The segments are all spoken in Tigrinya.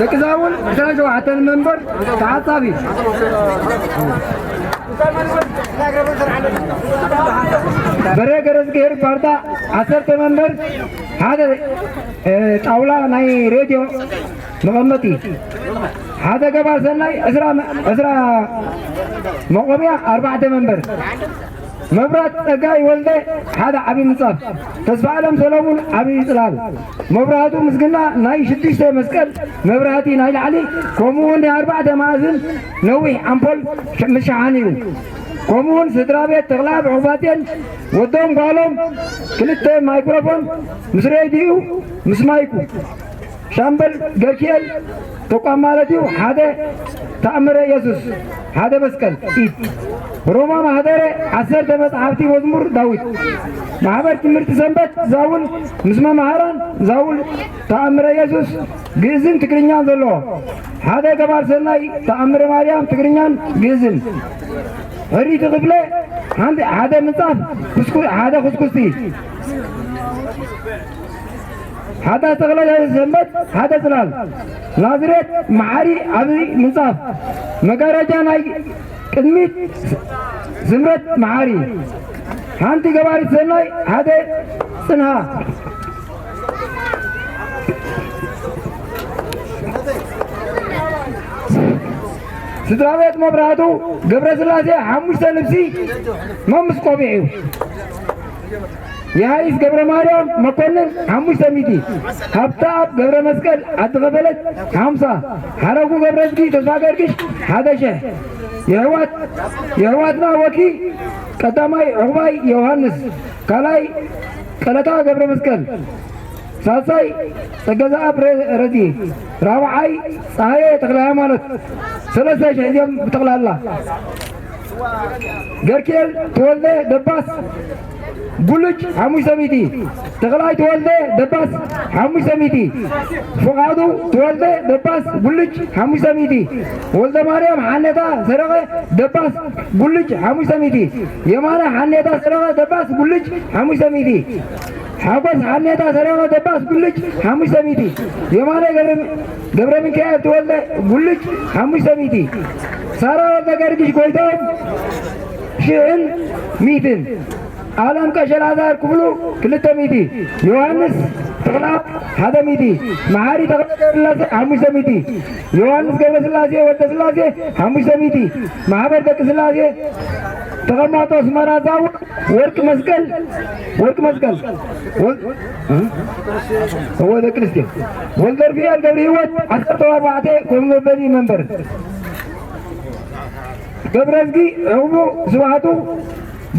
ደቂ ዛውል ዕስራን ሸውዓተን መንበር ተዓጻቢ። በሬ ገረዝግሄር ባርዳ ዓሰርተ መንበር፣ ሓደ ጣውላ ናይ ሬድዮ መቐመጢ፣ ሓደ ገባር ሰናይ ዕስራ መቆምያ ኣርባዕተ መንበር፣ መብራት ጸጋይ ወልደ ሓደ ዓቢ ምንጻፍ፣ ተስፋ ኣለም ሰለሙን ዓቢ ጽላል፣ መብራህቱ ምስግና ናይ ሽዱሽተ መስቀል መብራህቲ ናይ ላዕሊ፣ ከምኡውን ናይ ኣርባዕተ መኣዝን ነዊሕ ኣምፖል ምስ ሸሓኒኡ፣ ከምኡውን ስድራ ቤት ተኽለኣብ ዑባቴን ወዶም ጓሎም ክልተ ማይክሮፎን ምስ ሬድዩ ምስ ማይኩ፣ ሻምበል ገርኪኤል ተቋም ማለት እዩ። ሓደ ተኣምረ ኢየሱስ ሓደ መስቀል ኢድ፣ ሮማ ማህደረ ዓሰርተ መጽሓፍቲ መዝሙር ዳዊት፣ ማሕበር ትምህርቲ ሰንበት ዛውል ምስ መማህራን ዛውል ተኣምረ ኢየሱስ ግእዝን ትግርኛን ዘለዎ፣ ሓደ ገባር ሰናይ ተኣምረ ማርያም ትግርኛን ግእዝን፣ ሕሪቲ ክፍለ ሓንቲ ሓደ ምንጻፍ፣ ሓደ ኩስኩስቲ፣ ሓደ ተኽለ ሰንበት ሓደ ጽላል፣ ናዝሬት መሓሪ ዓቢ ምንጻፍ፣ መጋረጃ ናይ ቅድሚት ስምረት መሓሪ፣ ሓንቲ ገባሪት ሰናይ ሓደ ጽንሃ። ስድራ ቤት መብራህቱ ገብረስላሴ ሓሙሽተ ልብሲ መምስ ቆቢዕ እዩ። የሃይስ ገብረ ማርያም መኮንን ሓሙሽተ ሚእቲ፣ ሃብተኣብ ገብረ መስቀል ዓዲ ኸፈለት ሓምሳ፣ ሓረጉ ገብረዝጊ ተስፋ ገርግሽ ሓደ ሸሕ። የሕዋት የሕዋትና ወኪ ቀዳማይ ዕቑባይ ዮሃንስ፣ ካልኣይ ቀለታ ገብረ መስቀል፣ ሳልሳይ ጸገዛኣብ ረዚ፣ ራብዓይ ጸሃየ ተኽለ ሃይማኖት ሰለስተ ሽሕ እዮም ብጠቕላላ። ገርኪኤል ተወልደ ደባስ ጉልጅ ሓሙሽተ ሚእቲ፣ ተኽላይ ተወልደ ደባስ ሓሙሽተ ሚእቲ፣ ፍቓዱ ተወልደ ደባስ ጉልጅ ሓሙሽተ ሚእቲ፣ ወልደ ማርያም ሓኔታ ሰረቐ ደባስ ጉልጅ ሓሙሽተ ሚእቲ፣ የማነ ሓኔታ ሰረቐ ደባስ ጉልጅ ሓሙሽተ ሚእቲ፣ ሓጎስ ሓኔታ ሰረቐ ደባስ ጉልጅ ሓሙሽተ ሚእቲ፣ የማነ ገብረ ሚካኤል ተወልደ ጉልጅ ሓሙሽተ ሚእቲ፣ ሳራ ወልደ ገርግሽ ጎይቶም ሽሕን ሚእትን፣ ኣለም ቀሸ ላዛር ክፍሉ ክልተ ሚእቲ፣ ዮሃንስ ተኽለኣብ ሓደ ሚእቲ፣ መሓሪ ተኽለ ገብረስላሴ ሓሙሽተ ሚእቲ፣ ዮሃንስ ገብረስላሴ ወልደስላሴ ሓሙሽተ ሚእቲ፣ ማሕበር ደቂ ስላሴ ተቐማጦ ኣስመራ ዛውል ወርቂ መስቀል፣ ወርቂ መስቀል፣ ወል-፣ እ? እወ፣ ደቂ ኣንስትዮ። ወልደርፍኤል ገብረ ህይወት ዓሰርተ ኣርባዕተ ኮፍ መበሊ መንበር። ገብረዝጊ ዕቑቡ ስብሃቱ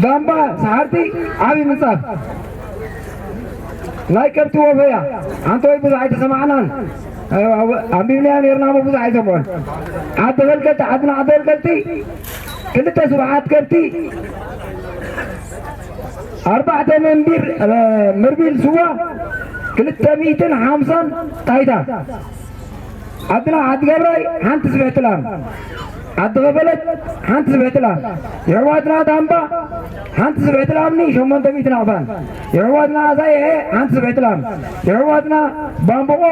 ዳምባ ሰሓርቲ ዓቢ ምንጻፍ። ናይ ከብቲ ወፈያ፣ ኣንተ ወይ ብዙሕ ኣይተሰማዕናን። ኣንቢብናዮ ነይርና እሞ ብዙሕ ኣይሰምዑን። ዓዲ ፈልገልቲ፣ ዓድና ዓዲ ፈልገልቲ፣ ክልተ ስብሓት ከብቲ፣ ኣርባዕተ መንቢር፣ እ፣ መርቢል ስዋ፣ ክልተ ሚእትን ሓምሳን ጣይታ። ዓድና ዓዲ ገብራይ ሓንቲ ስብሕቲ ላም፣ ዓዲ ኸፈለት ሓንቲ ስብሕቲ ላም፣ የሕዋትና ዳምባ ሓንቲ ስብሕቲ ላምኒ ሸሞንተ ሚእቲ ናቕፋን፣ የሕዋትና ኣዛይሐ ሓንቲ ስብሕቲ ላም፣ የሕዋትና ባምቦቆ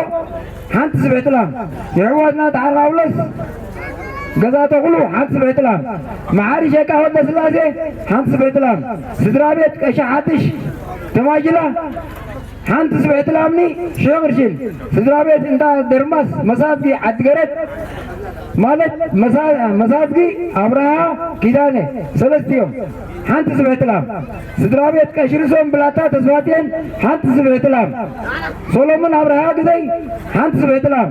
ሓንቲ ስብሕቲ ላም፣ የሕዋትና ዳሕራ ጳውሎስ ገዛ ተኽሉ ሓንቲ ስብሕቲ ላም፣ መሓሪ ሸቃ ወልደ ስላሴ ሓንቲ ስብሕቲ ላም፣ ስድራ ቤት ቀሺ ሓድሽ ተማጅላ ሓንቲ ስብሕቲ ላምኒ ሽሕ ቅርሽን፣ ስድራ ቤት እንዳ ደርማስ መሳዝጊ ዓዲገረት ማለት መሳ-፣ መሳዝጊ ኣብርሃ ኪዳነ ሰለስቲኦም ሓንቲ ስብሕቲ ላም፣ ስድራ ቤት ቀሺ ርእሶም ብላታ ተስፋጽዮን ሓንቲ ስብሕቲ ላም፣ ሶሎሞን ኣብርሃ ግዘይ ሓንቲ ስብሕቲ ላም፣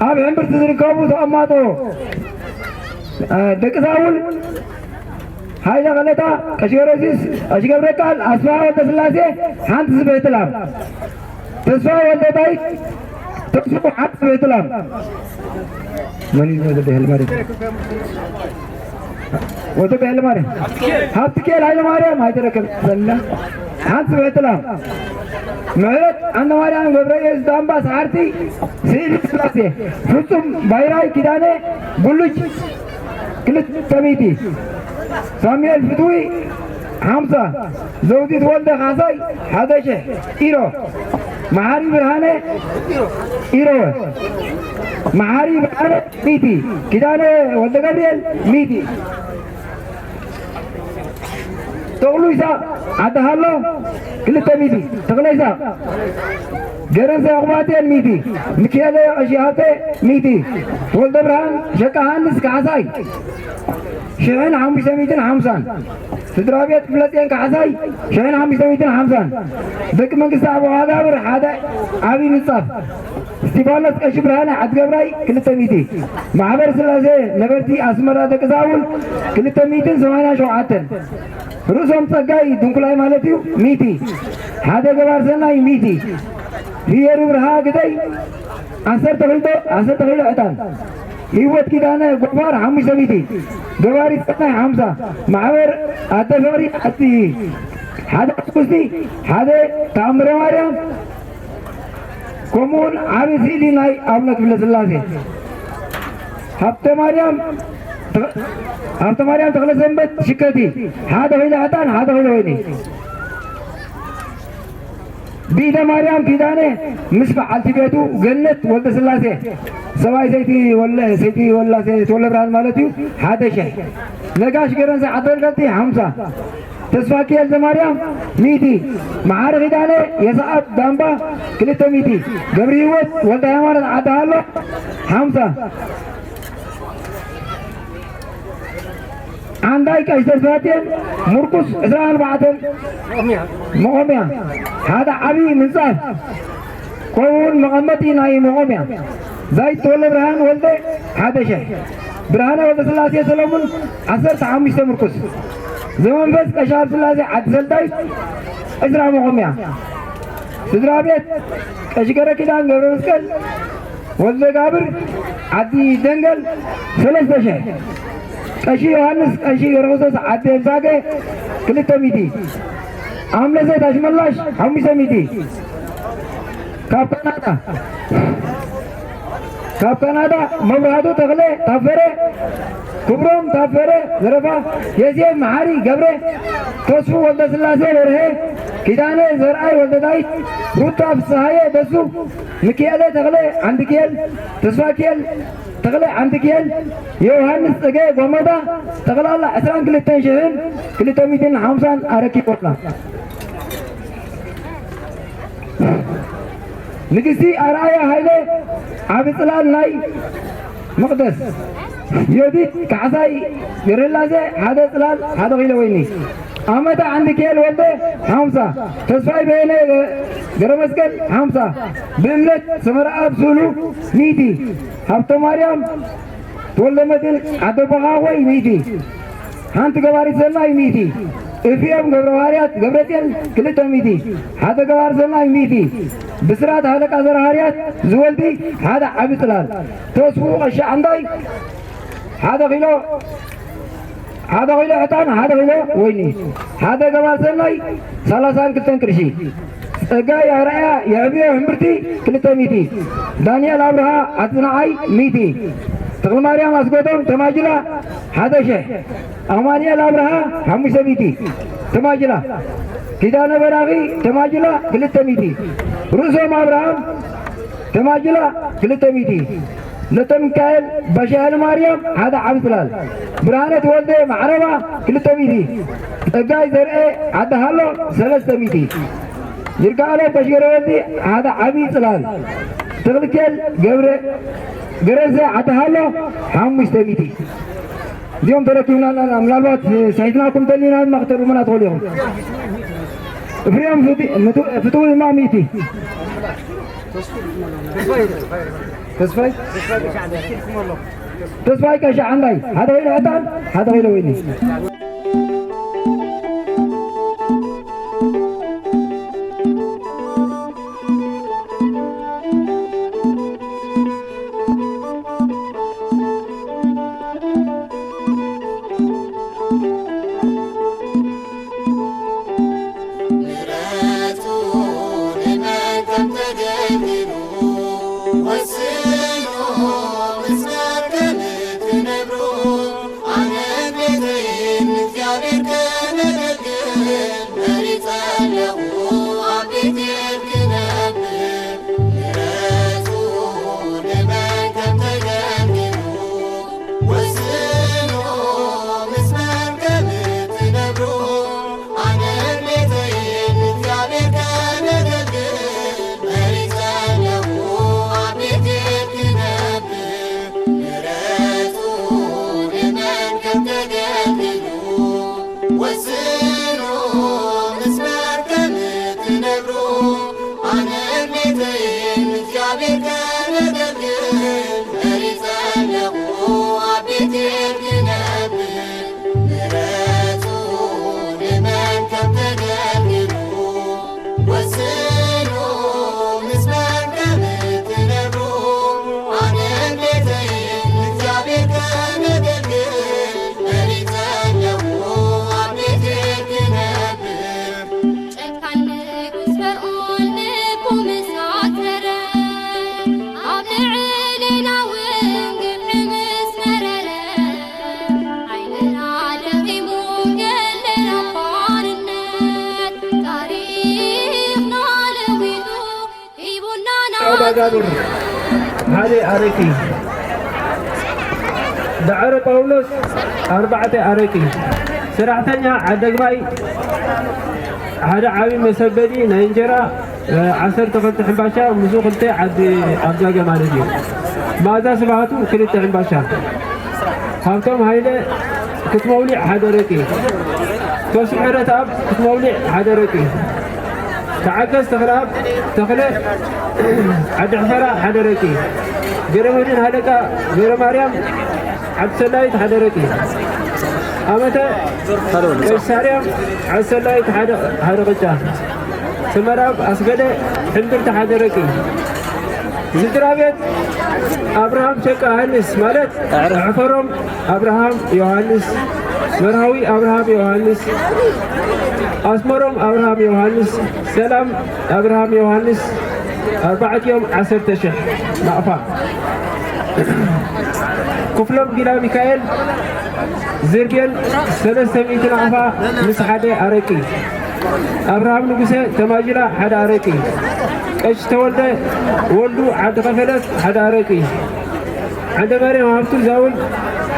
ኣብ ሕምብርቲ ዝርከቡ ተቐማጦ፣ እ፣ ደቂ ሳውል ሃይለ ኸለታ፣ ቀሺ ገብረሲስ፣ ቀሺ ገብረቃል፣ ኣስፋሃ ወልደስላሴ ሓንቲ ስብሕቲ ላም፣ ተስፋ ወልደዳዊት ተስፉ ሓንቲ ስብሕቲ ላም። መን እዩ ወልደ ኃይለማርያም? ወልደ ኃይለማርያም። ሃብትኪኤል ኃይለማርያም ኣይተረከብ ዘላ ሓንቲ ስብሕቲ ላም። ምሕረት ኣንደማርያም ገብረየሱስ ዳምባ ሰዓርቲ ስእሊ ስላሴ፣ ፍጹም ባይራይ ኪዳነ ጉልጅ ክልተ ሚእቲ፣ ሳሙኤል ፍትዊ ሓምሳ። ዘውዲት ወልደ ካሕሳይ ሓደ ሽሕ። ኢሮ። መሓሪ ብርሃነ ኢሮ። መሓሪ ብርሃነ ሚእቲ። ኪዳነ ወልደ ገብርኤል ሚእቲ። ተኽሉ ይስሐቅ ዓዲ ሃሎ ክልተ ሚእቲ። ተኽለ ይስሐቅ። ገረንሰ ዕቁባቴን ሚእቲ። ሚካኤለ ቀሺ ሃብተ ሚእቲ። ወልደ ብርሃን ሸቃ ሃንስ ካሕሳይ ሽሕን ሓሙሽተ ሚእትን ሓምሳን። ስድራ ቤት ክፍለጽዮን ካሕሳይ ሽሕን ሓሙሽተ ሚእትን ሓምሳን። ደቂ መንግስቲ ኣቡጋብር ሓደ ዓቢ ምንጻፍ። እስቲፋኖስ ቀሺ ብርሃነ ዓዲ ገብራይ ክልተ ሚእቲ። ማሕበር ስላሴ ነበርቲ ኣስመራ ደቂ ሳውል ክልተ ሚእትን ሰማንያን ሸውዓተን። ርእሶም ጸጋይ ድንኩላይ ማለት እዩ፣ ሚእቲ። ሓደ ገባር ሰናይ ሚእቲ። ፍየሩ ብርሃ ግደይ ዓሰርተ ክልተ፣ ዓሰርተ ክልተ ዕጣን። ህይወት ኪዳነ ጎፋር ሓሙሽተ ሚእቲ። ገባሪ ሰናይ ሓምሳ። ማሕበር ኣደ ፍቕሪ ኣቲ ሓደ ኣጉስቲ ሓደ ተኣምረ ማርያም። ከምኡውን ዓቢ ስእሊ ናይ ኣቡነ ክፍለ ስላሴ። ሃብተ ማርያም፣ ሃብተ ማርያም ተኽለ ሰንበት ሽከቲ ሓደ ኪሎ ዕጣን ሓደ ኪሎ ወይኒ። ቢደ ማርያም ኪዳነ ምስ በዓልቲ ቤቱ ገነት ወልደ ስላሴ ሰብኣይ ሰይቲ ወለ-፣ ሰይቲ ወላሴ ተወለ ብርሃን ማለት እዩ ሓደ ሽሕ። ነጋሽ ገረንሰ ዓደርጋቲ ሓምሳ። ተስፋኪኤል ዘማርያም ሚእቲ። መሓሪ ኪዳነ የሰዓብ ዳምባ ክልተ ሚእቲ። ገብረ ህይወት ወልደ ሃይማኖት ዓዲ ሃሎ ሓምሳ። ዓንዳይ ቀሺ ተስፋቴን ምርኩስ ዕስራን ኣርባዕተን። መቖምያ ሓደ ዓብዪ ምንጻፍ። ከምኡውን መቐመጢ ናይ መቖምያ። ዛይት ተወለ ብርሃን ወልደ ሓደ ሽሕ። ብርሃነ ወልደ ስላሴ ሰሎሙን ዓሰርተ ሓሙሽተ ምርኩስ። ዘመንፈስ ቀሺ ሃብተ ስላሴ ዓዲ ሰልታይ ዕስራ መቖምያ። ስድራ ቤት ቀሺ ገረ ኪዳን ገብረ መስቀል ወልደ ጋብር ዓዲ ደንገል ሰለስተ ሽሕ። ቀሺ ዮሃንስ ቀሺ ገረ ክርስቶስ ዓዲ ኤልሳገ ክልተ ሚእቲ። ኣምለሰት ኣሽመላሽ ሓሙሽተ ሚእቲ። ካብ ካናዳ፣ ካብ ካናዳ መብራህቱ ተኽለ ታፈረ፣ ክብሮም ታፈረ ዘረፋ፣ የሴፍ መሓሪ ገብረ፣ ተስፉ ወልደ ስላሴ በርሀ፣ ኪዳነ ዘርኣይ ወልደ ዳዊት፣ ሩታ ፍስሃየ ደሱ፣ ሚኪኤለ ተኽለ ዓንድኪኤል፣ ተስፋኪኤል ተኽለ ዓንድኪኤል፣ ዮሃንስ ጽገ ጎመዳ፣ ጠቕላላ ዕስራን ክልተን ሽሕን ክልተ ሚእትን ሓምሳን ኣረኪቦምና። ንግስቲ ኣርኣያ ሃይለ ዓቢ ጽላል ናይ መቕደስ። ዮዲት ካሕሳይ ገረላዘ ሓደ ጽላል ሓደ ኪሎ ወይኒ። ኣመታ ዓንድኪኤል ወልደ ሓምሳ። ተስፋይ በየነ ገረመስቀል ሓምሳ። ብእምነት ሰመረኣብ ስእሉ ሚእቲ። ሃብተ ማርያም ተወልደ መድህን ዓደ በኻኾይ ሚእቲ። ሓንቲ ገባሪት ሰናይ ሚእቲ። እፍዮም ገብረ ማርያት ገብረጽዮን ክልተ ሚእቲ። ሓደ ገባር ሰናይ ሚእቲ። ብስራት ሃለቃ ዘርሃርያት ዝወልዲ ሓደ ዓቢ ጽላል። ተስፉ ቀሺ ዓንዳይ ሓደ ኪሎ፣ ሓደ ኪሎ ዕጣን፣ ሓደ ኪሎ ወይኒ። ሓደ ገባር ሰናይ ሰላሳን ክልተን ቅርሺ። ጸጋይ ኣርኣያ የዕብዮ ሕምብርቲ ክልተ ሚእቲ። ዳንኤል ኣብርሃ ኣጽንዓይ ሚእቲ። ተኽለማርያም ኣስጎዶም ተማጅላ ሓደ ሽሕ። ኣማኑኤል ኣብርሃ ሓሙሽተ ሚእቲ ተማጅላ። ኪዳነ በራኺ ተማጅላ ክልተ ሚእቲ። ርእሶም ኣብርሃም ተማጅላ ክልተ ሚእቲ። ነተ ሚካኤል ባሻ ኃይለ ማርያም ሓደ ዓቢ ጽላል። ብርሃነ ተወልደ ማዕረባ ክልተ ሚእቲ። ጸጋይ ዘርኤ ዓዲ ሃሎ ሰለስተ ሚእቲ። ይርጋኣሎም ተሽገረ ወልዲ ሓደ ዓቢ ጽላል። ተኽልኬል ገብረ ገረዘ ዓዲ ሃሎ ሓሙሽተ ሚእቲ። እዚኦም ተረኪብና ኣለና። ምናልባት ስሒትናኩም ተሊና ድማ ክተርሙና ትኽእሉ ኢኹም። እፍርዮም ፍቱ-፣ ምቱ-፣ ፍትዊ ድማ ሚእቲ። ተስፋይ? ተስፋይ ቀሻ ዓንዳይ፣ ሓደ ኪሎ ዕጣን፣ ሓደ ኪሎ ወይኒ። መጋብር ሓደ ኣረቂ፣ ዳዕሮ ጳውሎስ ኣርባዕተ ኣረቂ፣ ሰራሕተኛ ዓደግባይ ሓደ ዓቢ መሰበዲ ናይ እንጀራ፣ እ፣ ዓሰርተ ክልተ ሕምባሻ፣ ምስኡ ክልተ ዓዲ ኣብጃገ ማለት እዩ። መኣዛ ስብሃቱ ክልተ ሕምባሻ። ሃብቶም ሃይለ ክትመውሊዕ ሓደ ኣረቂ። ተስፉ ምሕረተኣብ ክትመውሊዕ ሓደ ኣረቂ። ተዓገስ ተኽለኣብ ተኽለ ዓዲ ሕፈራ ሓደ ኣረቂ። ገረመድህን ሃለቃ ገረማርያም ዓዲ ሰላይት ሓደ ኣረቂ። ኣመተ ቀሳርያም ዓዲ ሰላይት ሓደ፣ ሓደ ቅጫ። ሰመራብ ኣስገደ ሕምብርቲ ሓደ ኣረቂ። ስድራ ቤት ኣብርሃም ሸቃ ዮሃንስ ማለት ኣዕፈሮም ኣብርሃም ዮሃንስ፣ መርሃዊ ኣብርሃም ዮሃንስ፣ ኣስመሮም ኣብርሃም ዮሃንስ፣ ሰላም ኣብርሃም ዮሃንስ፣ ኣርባዕቲኦም ዓሰርተ ሽሕ ናቕፋ። ክፍሎም ጊላ ሚካኤል ዝርጌን ሰለስተ ሚእቲ ናቕፋ ምስ ሓደ ኣረቂ። ኣብርሃም ንጉሰ ተማጅላ ሓደ ኣረቂ። ቀሺ ተወልደ ወልዱ ዓዲ ከፈለት ሓደ ኣረቂ። ዓንደ ማርያም ሃብቱ ዛውል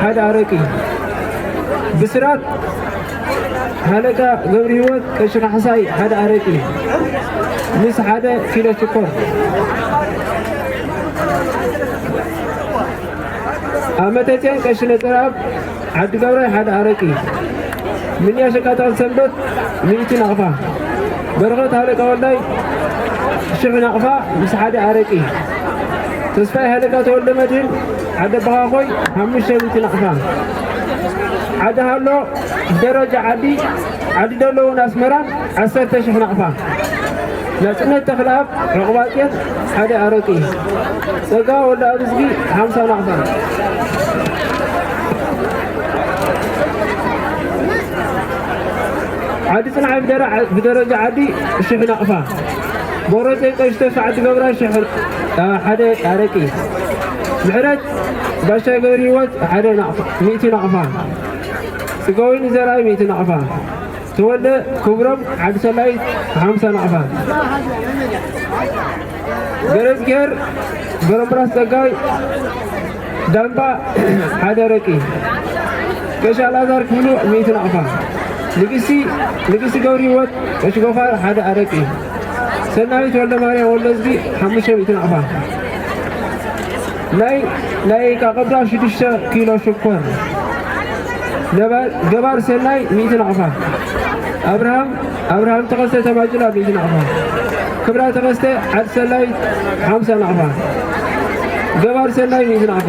ሓደ ኣረቂ። ብስራት ሃለቃ ገብረ ህይወት ቀሺ ካሕሳይ ሓደ ኣረቂ ምስ ሓደ ኪሎ ሽኮር። ኣመተጽዮን ቀሺ ነጸረኣብ ዓዲ ገብራይ ሓደ ኣረቂ። ምንያ ሸቃጣን ሰንበት ሚእቲ ናቕፋ። በረኸት ሃለቃ ወልዳይ ሽሕ ናቕፋ ምስ ሓደ ኣረቂ። ተስፋይ ሃለቃ ተወልደ መድህን ዓዲ ኣባኻኾይ ሓሙሽተ ሚእቲ ናቕፋ። ዓዲ ሃሎ ደረጃ ዓዲ፣ ዓዲ ደለዎን ኣስመራን ዓሰርተ ሽሕ ናቕፋ። ናጽነት ተኽለኣብ ዑቕባጽዮን ሓደ ኣረቂ። ጸጋ ወልደኣብዝጊ ሓምሳ ናቕፋ። ዓዲ ጽንዓይ ብደረ-፣ ብደረጃ ዓዲ ሽሕ ናቕፋ። ቦሮጼ ቀሽተሽ ዓዲ ገብራ ሽሕ፣ አ፣ ሓደ ኣረቂ። ምሕረት ባሻይ ገብረ ህይወት ሓደ ናቕፋ፣ ሚእቲ ናቕፋ። ጽገወይኒ ዘርኣይ ሚእቲ ናቕፋ። ተወልደ ክብሮም ዓዲ ሰላይት ሓምሳ ናቕፋ። ገረዝጌር በረምብራስ ጸጋይ ዳምባ ሓደ ኣረቂ። ቀሺ ኣልኣዛር ክፍሉ ሚእቲ ናቕፋ። ንግስቲ፣ ንግስቲ ገብረ ህይወት ቀሺ ጎፋ ሓደ ኣረቂ። ሰናይት ወልደ ማርያም ወልደዝጊ ሓሙሽተ ሚእቲ ናቕፋ። ናይ፣ ናይ ቃቀብዳ ሽዱሽተ ኪሎ ሽኮር። ነባ-፣ ገባር ሰናይ ሚእቲ ናቕፋ። ኣብርሃም፣ ኣብርሃም ተኸስተ ተማጅላ ሚእቲ ናቕፋ። ክብራ ተኸስተ ዓዲ ሰናይ ሓምሳ ናቕፋ። ገባር ሰናይ ሚእቲ ናቕፋ።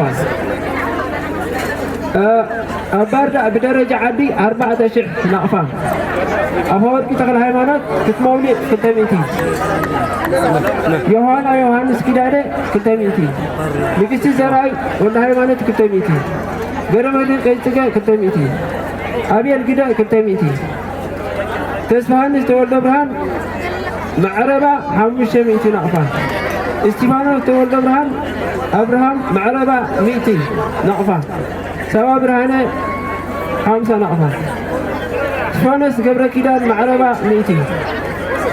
እ፣ ኣብ ባርዳ ብደረጃ ዓዲ ኣርባዕተ ሽሕ ናቕፋ። ኣፈወርቂ ተኽለ ሃይማኖት ክትመውሊእ ክልተ ሚእቲ። ዮሃና ዮሃንስ ኪዳነ ክልተ ሚእቲ። ንግስቲ ዘርኣይ ወልደ ሃይማኖት ክልተ ሚእቲ። ገረመድህን ቀይጽገ ክልተ ሚእቲ። ኣብኤል ግደ ክልተ ሚእቲ። ተስፋሃንስ ተወልደ ብርሃን ማዕረባ ሓሙሽተ ሚእቲ ናቕፋ። እስቲፋኖስ ተወልደ ብርሃን ኣብርሃም ማዕረባ ሚእቲ ናቕፋ። ሳባ ብርሃነ ሓምሳ ናቕፋ። እስቲፋኖስ ገብረ ኪዳን ማዕረባ ሚእቲ።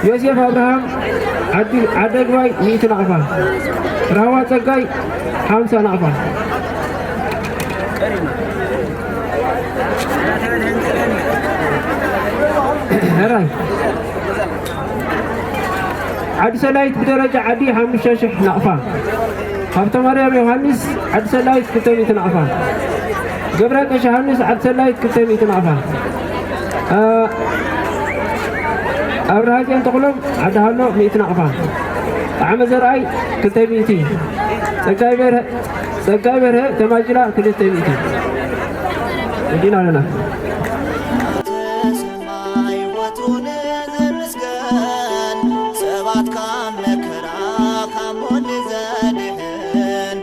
ዮሴፍ ኣብርሃም ዓዲ፣ ዓደግባይ ሚእቲ ናቕፋ። ራህዋ ጸጋይ ሓምሳ ናቕፋ። ሕራይ ዓዲ ሰላይት ብደረጃ ዓዲ ሓሙሽተ ሽሕ ናቕፋ። ሃብተማርያም ዮሃንስ ዓዲ ሰላይት ክልተ ሚእቲ ናቕፋ። ገብረ ቀሺ ዮሃንስ ዓዲ ሰላይት ክልተ ሚእቲ ናቕፋ። እ፣ ኣብርሃጽዮን ተኽሎም ዓዲ ሃሎ ሚእቲ ናቕፋ። ጣዕመ ዘርኣይ ክልተ ሚእቲ። ጸጋይ በርሀ፣ ጸጋይ በርሀ ተማጅላ ክልተ ሚእቲ። ወዲና ኣለና። ሰማይ ወትሩ ንዝምስገን፣ ሰባት ካብ መከራ ካብ ሞት ንዘድሕን፣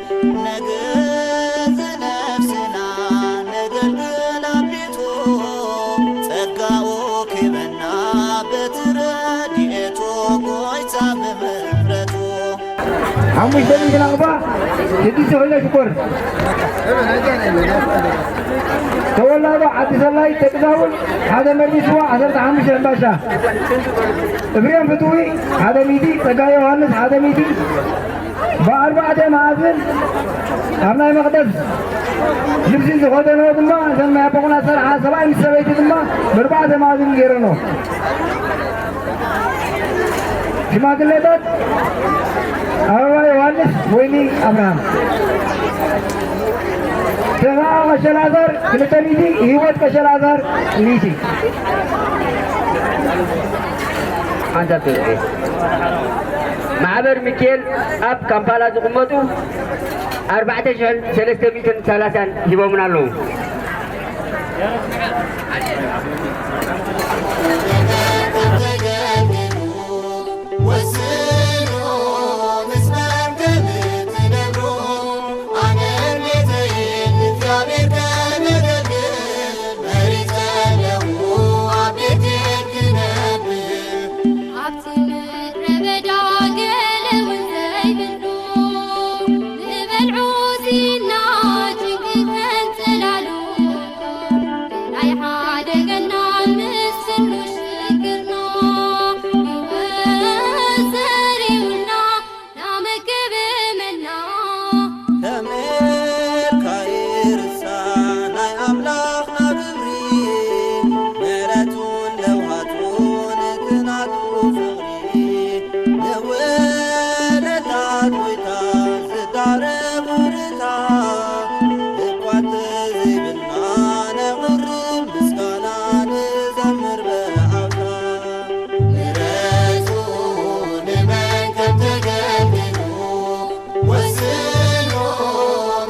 ንግዝ ነፍስና ነገልግል ኣቤቱ፣ ጸጋኡ ክበና በቲ ረድኤቱ፣ ጎይታ ብምሕረቱ። ሓሙሽተ ሚእቲ ናቕፋ፣ ሽዱሽተ ኪሎ ሽኮር። ተወላዶ ዓዲ ሰላይ ተቅዛውን ሓደ መሊስዋ ዓሰርተ ሓሙሽተ ሕምባሻ። እብርዮም ፍትዊ ሓደ ሚእቲ፣ ጸጋይ ዮሃንስ ሓደ ሚእቲ፣ ብኣርባዕተ መኣዝን ኣብ ናይ መቕደስ ልብሲ ዝኸደንዎ ድማ፣ እዘን ናይ ኣቦኹና ዝሰርሓ ሰብኣይ ምስ ሰበይቲ ድማ ብኣርባዕተ መኣዝን ገይረንኦ። ሽማግሌታት፣ ኣበባ ዮሃንስ፣ ወይኒ ኣብርሃም። ተፈኣ ቀሸላዛር ክልተ ሚእቲ፣ ህይወት ቀሸላዛር ሚእቲ። ሓንሳብ ተብዒ። ማሕበር ሚካኤል ኣብ ካምፓላ ዝቕመጡ ኣርባዕተ ሽሕን ሰለስተ ሚእትን ሰላሳን ሂቦምና ኣለዉ። ወስኑ ምስ መን ከም እትነብሩ፣ ኣነን ቤተይን ንእግዚኣብሔር ከነገልግል መሪጸ ኣለኹ፣ ኣብ ቤቴል ክነብር። ኣብቲ ምድረ በዳ ገለ እውን ዘይብሉ፣ ንበልዑ ሲና ጭንቂ ተንጸላሉ፣ ናይ ሓደገና ምስ ኩሉ ሽግርና፣ ህይወት ዘሪኡልና ናመግብ መና። ከመይ ኢልካ ይርሳ ናይ ኣምላኽና ግብሪ፣ ምሕረቱን ለውሃቱን እቲ ናቱ ፍቕሪ። ንውለታት ጎይታ ዝዳረግ ውርታ፣ እኳ እንተዘይብልና ነቕርብ ምስጋና ንዘምር ብዓውታ። ምረጹ ንመን ከም ተገልግሉ፣ ወስኑ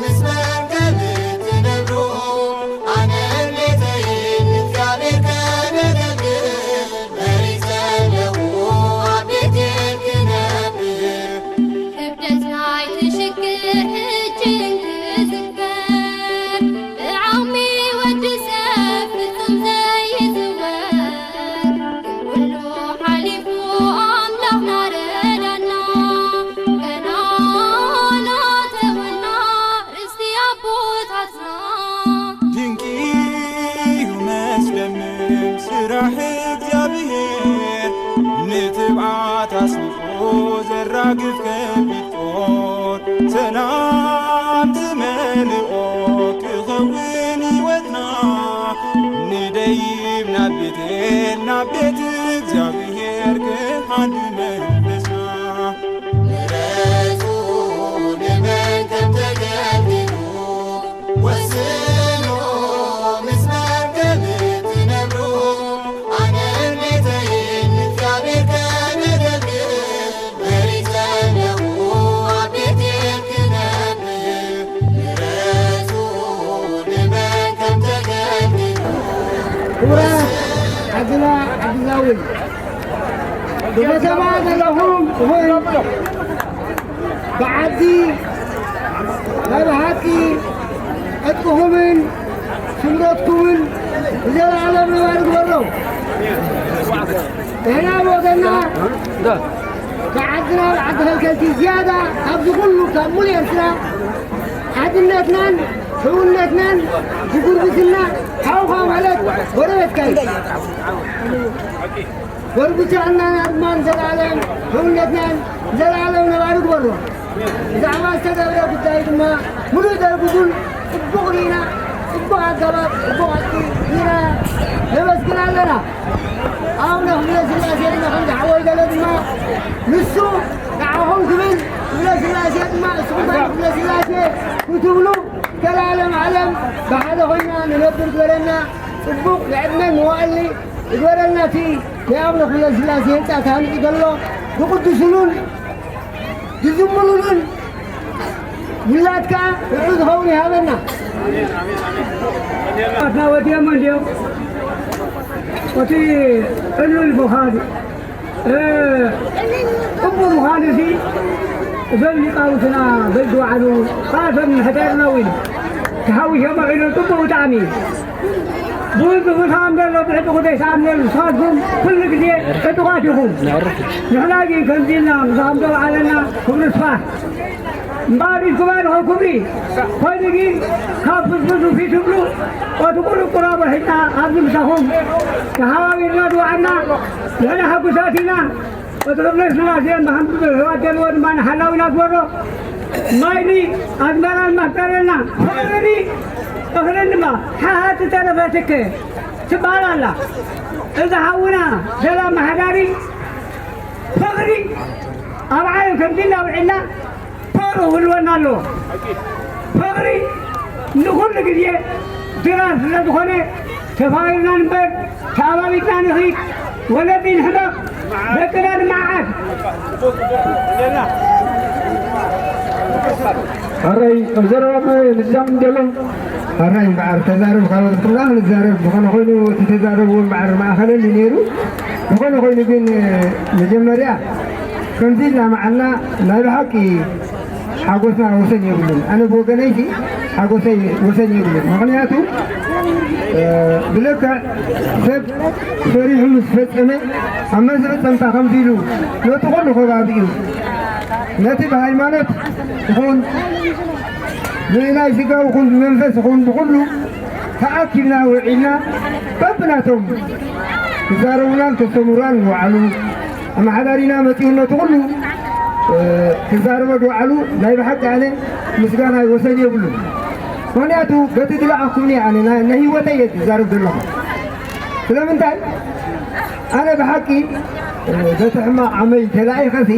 ምስ መን ከም እትነብሩ፣ ኣነን ቤተይን ንእግዚኣብሔር ከነገልግል መሪጸ ኣለኹ፣ ኣብ ቤቴል ክነብር። ክብደት ናይቲ ሽግር ሕጂ እንክዝከር፣ ብዓቕሚ ወዲ ሰብ ፍጹም ዘይዝወር፣ ኩሉ ሓሊፉ ኣምላኽና ረዳና፣ ገና ናተወና ርስቲ ኣቦታትና። ድንቂ እዩ መስደምም ስራሕ እግዚኣብሔር፣ ንትብዓት ኣስኒቑ ዘራግፍ ከቢድ ጦር። ሰላም ዝመልኦ ክኸውን ህይወትና፣ ንደይብ ናብ ቤቴል፣ ናብ ቤት እግዚኣብሔር ክሓድር መንፈስና። ምረጹ ንመን ከም ተገልግሉ፣ ወስኑ ምስ መን ከም እትነብሩ፣ ኣነን ቤተይን ንእግዚኣብሔር ከነገልግል መሪጸ ኣለኹ፣ ኣብ ቤቴል ክነብር። ምረጹ ንመን ከም ተገልግሉ። ክቡራት ዓድና ዓዲ ዛውል፣ ብከተማ ዘለኹም ይኹን ብዓዲ ናይ ብሓቂ ዕጥቅኹምን ስምረትኩምን ንዘለኣለም ነባሪ ግበሮ። ንሕና ብወገንና ካብ ዓድና ዓዲ ከልከልቲ ዝያዳ ካብዚ ኩሉ ካብ ሙሉእ ኤርትራ ሓድነትናን ሕውነትናን ብጉርብትና ሓውኻ ማለት ጎረቤትካ እዩ። ጎርብትናና ድማ ንዘለኣለም ሕውነትናን ንዘለኣለም ነባሪ ግበሮ። ብዛዕባ ዝተገብረ ጉዳይ ድማ ሙሉእ ደርጉጉን ጽቡቕ ርኢና፣ ጽቡቕ ኣገባብ፣ ጽቡቕ ዕጥቂ ርኢና ነመስግን ኣለና። ኣቡነ ክፍለ ስላሴ ድማ ከምዚ ሓወይ ገለ ድማ ንሱ ንዓኹም ክብል ክፍለ ስላሴ ድማ እስኹም ድማ ክፍለ ስላሴ ክትብሉ ዘላለም ዓለም ብሓደ ኮይና ንነብር ግበረና። ጽቡቕ ንዕድመን ንዋዕሊ ይግበረልና። እቲ ናይ ኣቡነ ክፍለ ስላሴ ህንጻ ተሃኒጹ ዘሎ ዝቕድስሉን ዝዝምሩሉን ውላድ ከኣ ንዑ ዝኸውን ይሃበና። ኣትና ወዲኦም እንድዮም። እቲ ዕሉል ምዃኑ፣ እ፣ ጽቡቕ ምዃኑ እዚ እዞም ሊቃውንትና በል ዝወዓሉ፣ ከኣ እቶም ምሕደርና እውን ተሓዊሶም ውዒሎም ጽቡቕ ብጣዕሚ እዩ። ብዙሕ ዝሰኣም ዘሎ ብዕጥቑ ዘይሰኣም ዘሎ ንስኻትኩም ኩሉ ግዜ ዕጡቓት ኢኹም። ንሕና ግን ከምዚ ኢልና ምሳኹም ዘውዓለና ክብሪ ስፋሕ እምበኣር ኢድኩም ኣልኹ ክብሪ። ኮይኑ ግን ካብ ፍስፍሱ ፊት ትብሉ፣ ኦቲ ቁሩብ ቁራቦ ሒዝና ኣብዚ ምሳኹም ተሓባቢርና ዝወዓልና ንሕና ሕጉሳት ኢና። ወዲ ክብረ ስላሴ ብሓንቲ ብሕዋት ጀልቦ ድማ ንሓላዊና ዝበሮ ማይኒ ኣዝመራን ማፍቀረና ፍቕርኒ እኽልን ድማ ሓሃቲ ተረፈትከ ትበሃል ኣላ። እዚ ሓውና ሰላም መሓዳሪ ፍቕሪ ኣብ ዓለም ከምዚ እናውዒልና ፍቕሪ ክህልወና ኣለዎ። ፍቕሪ ንኹሉ ግዜ ድራር ስለ ዝኾነ ተፋቒርና ንበር፣ ተኣባቢትና ንኺድ፣ ወለዲ ንሕመቕ፣ ደቅና ንመዓድ። ኣረይ ኣብ ዘረባና ንዛም እንደሎ ኣረይ እምበኣር ተዛረብ ካብ ኩላ ንዛረብ ዝኾነ ኮይኑ እቲ ተዛረብዎ እምበኣር ማእኸለኒ ነይሩ። ዝኾነ ኮይኑ ግን መጀመርያ ከምዚ ኢልና መዓልና ናይ ብሓቂ ሓጎስና ወሰን የብሉን። ኣነ ብወገነይሲ ሓጎሰይ ወሰን የብሉን። ምኽንያቱ ብልክዕ ሰብ ሰሪሑ ምስ ፈጸመ ኣብ መፈጸምታ ከምዚ ኢሉ ነቲ ኩሉ ከባቢ እዩ ነቲ ብሃይማኖት ይኹን ብናይ ስጋ ይኹን ብመንፈስ ይኹን ብኩሉ ተኣኪብና ውዒልና በብናቶም ክዛረቡናን ከስተምሩናን ይውዓሉ። ኣመሓዳሪና መፂኡ ነቲ ኩሉ ክዛረቦ ዝውዓሉ ናይ ብሓቂ ኣነ ምስጋና ወሰን የብሉን። ምኽንያቱ በቲ ዝለኣኹምኒ ኣነ ናይ ህይወተይ እየ ዝዛረብ ዘለኹ። ስለምንታይ ኣነ ብሓቂ በቲ ሕማቕ ዓመይ ተላኢኸሲ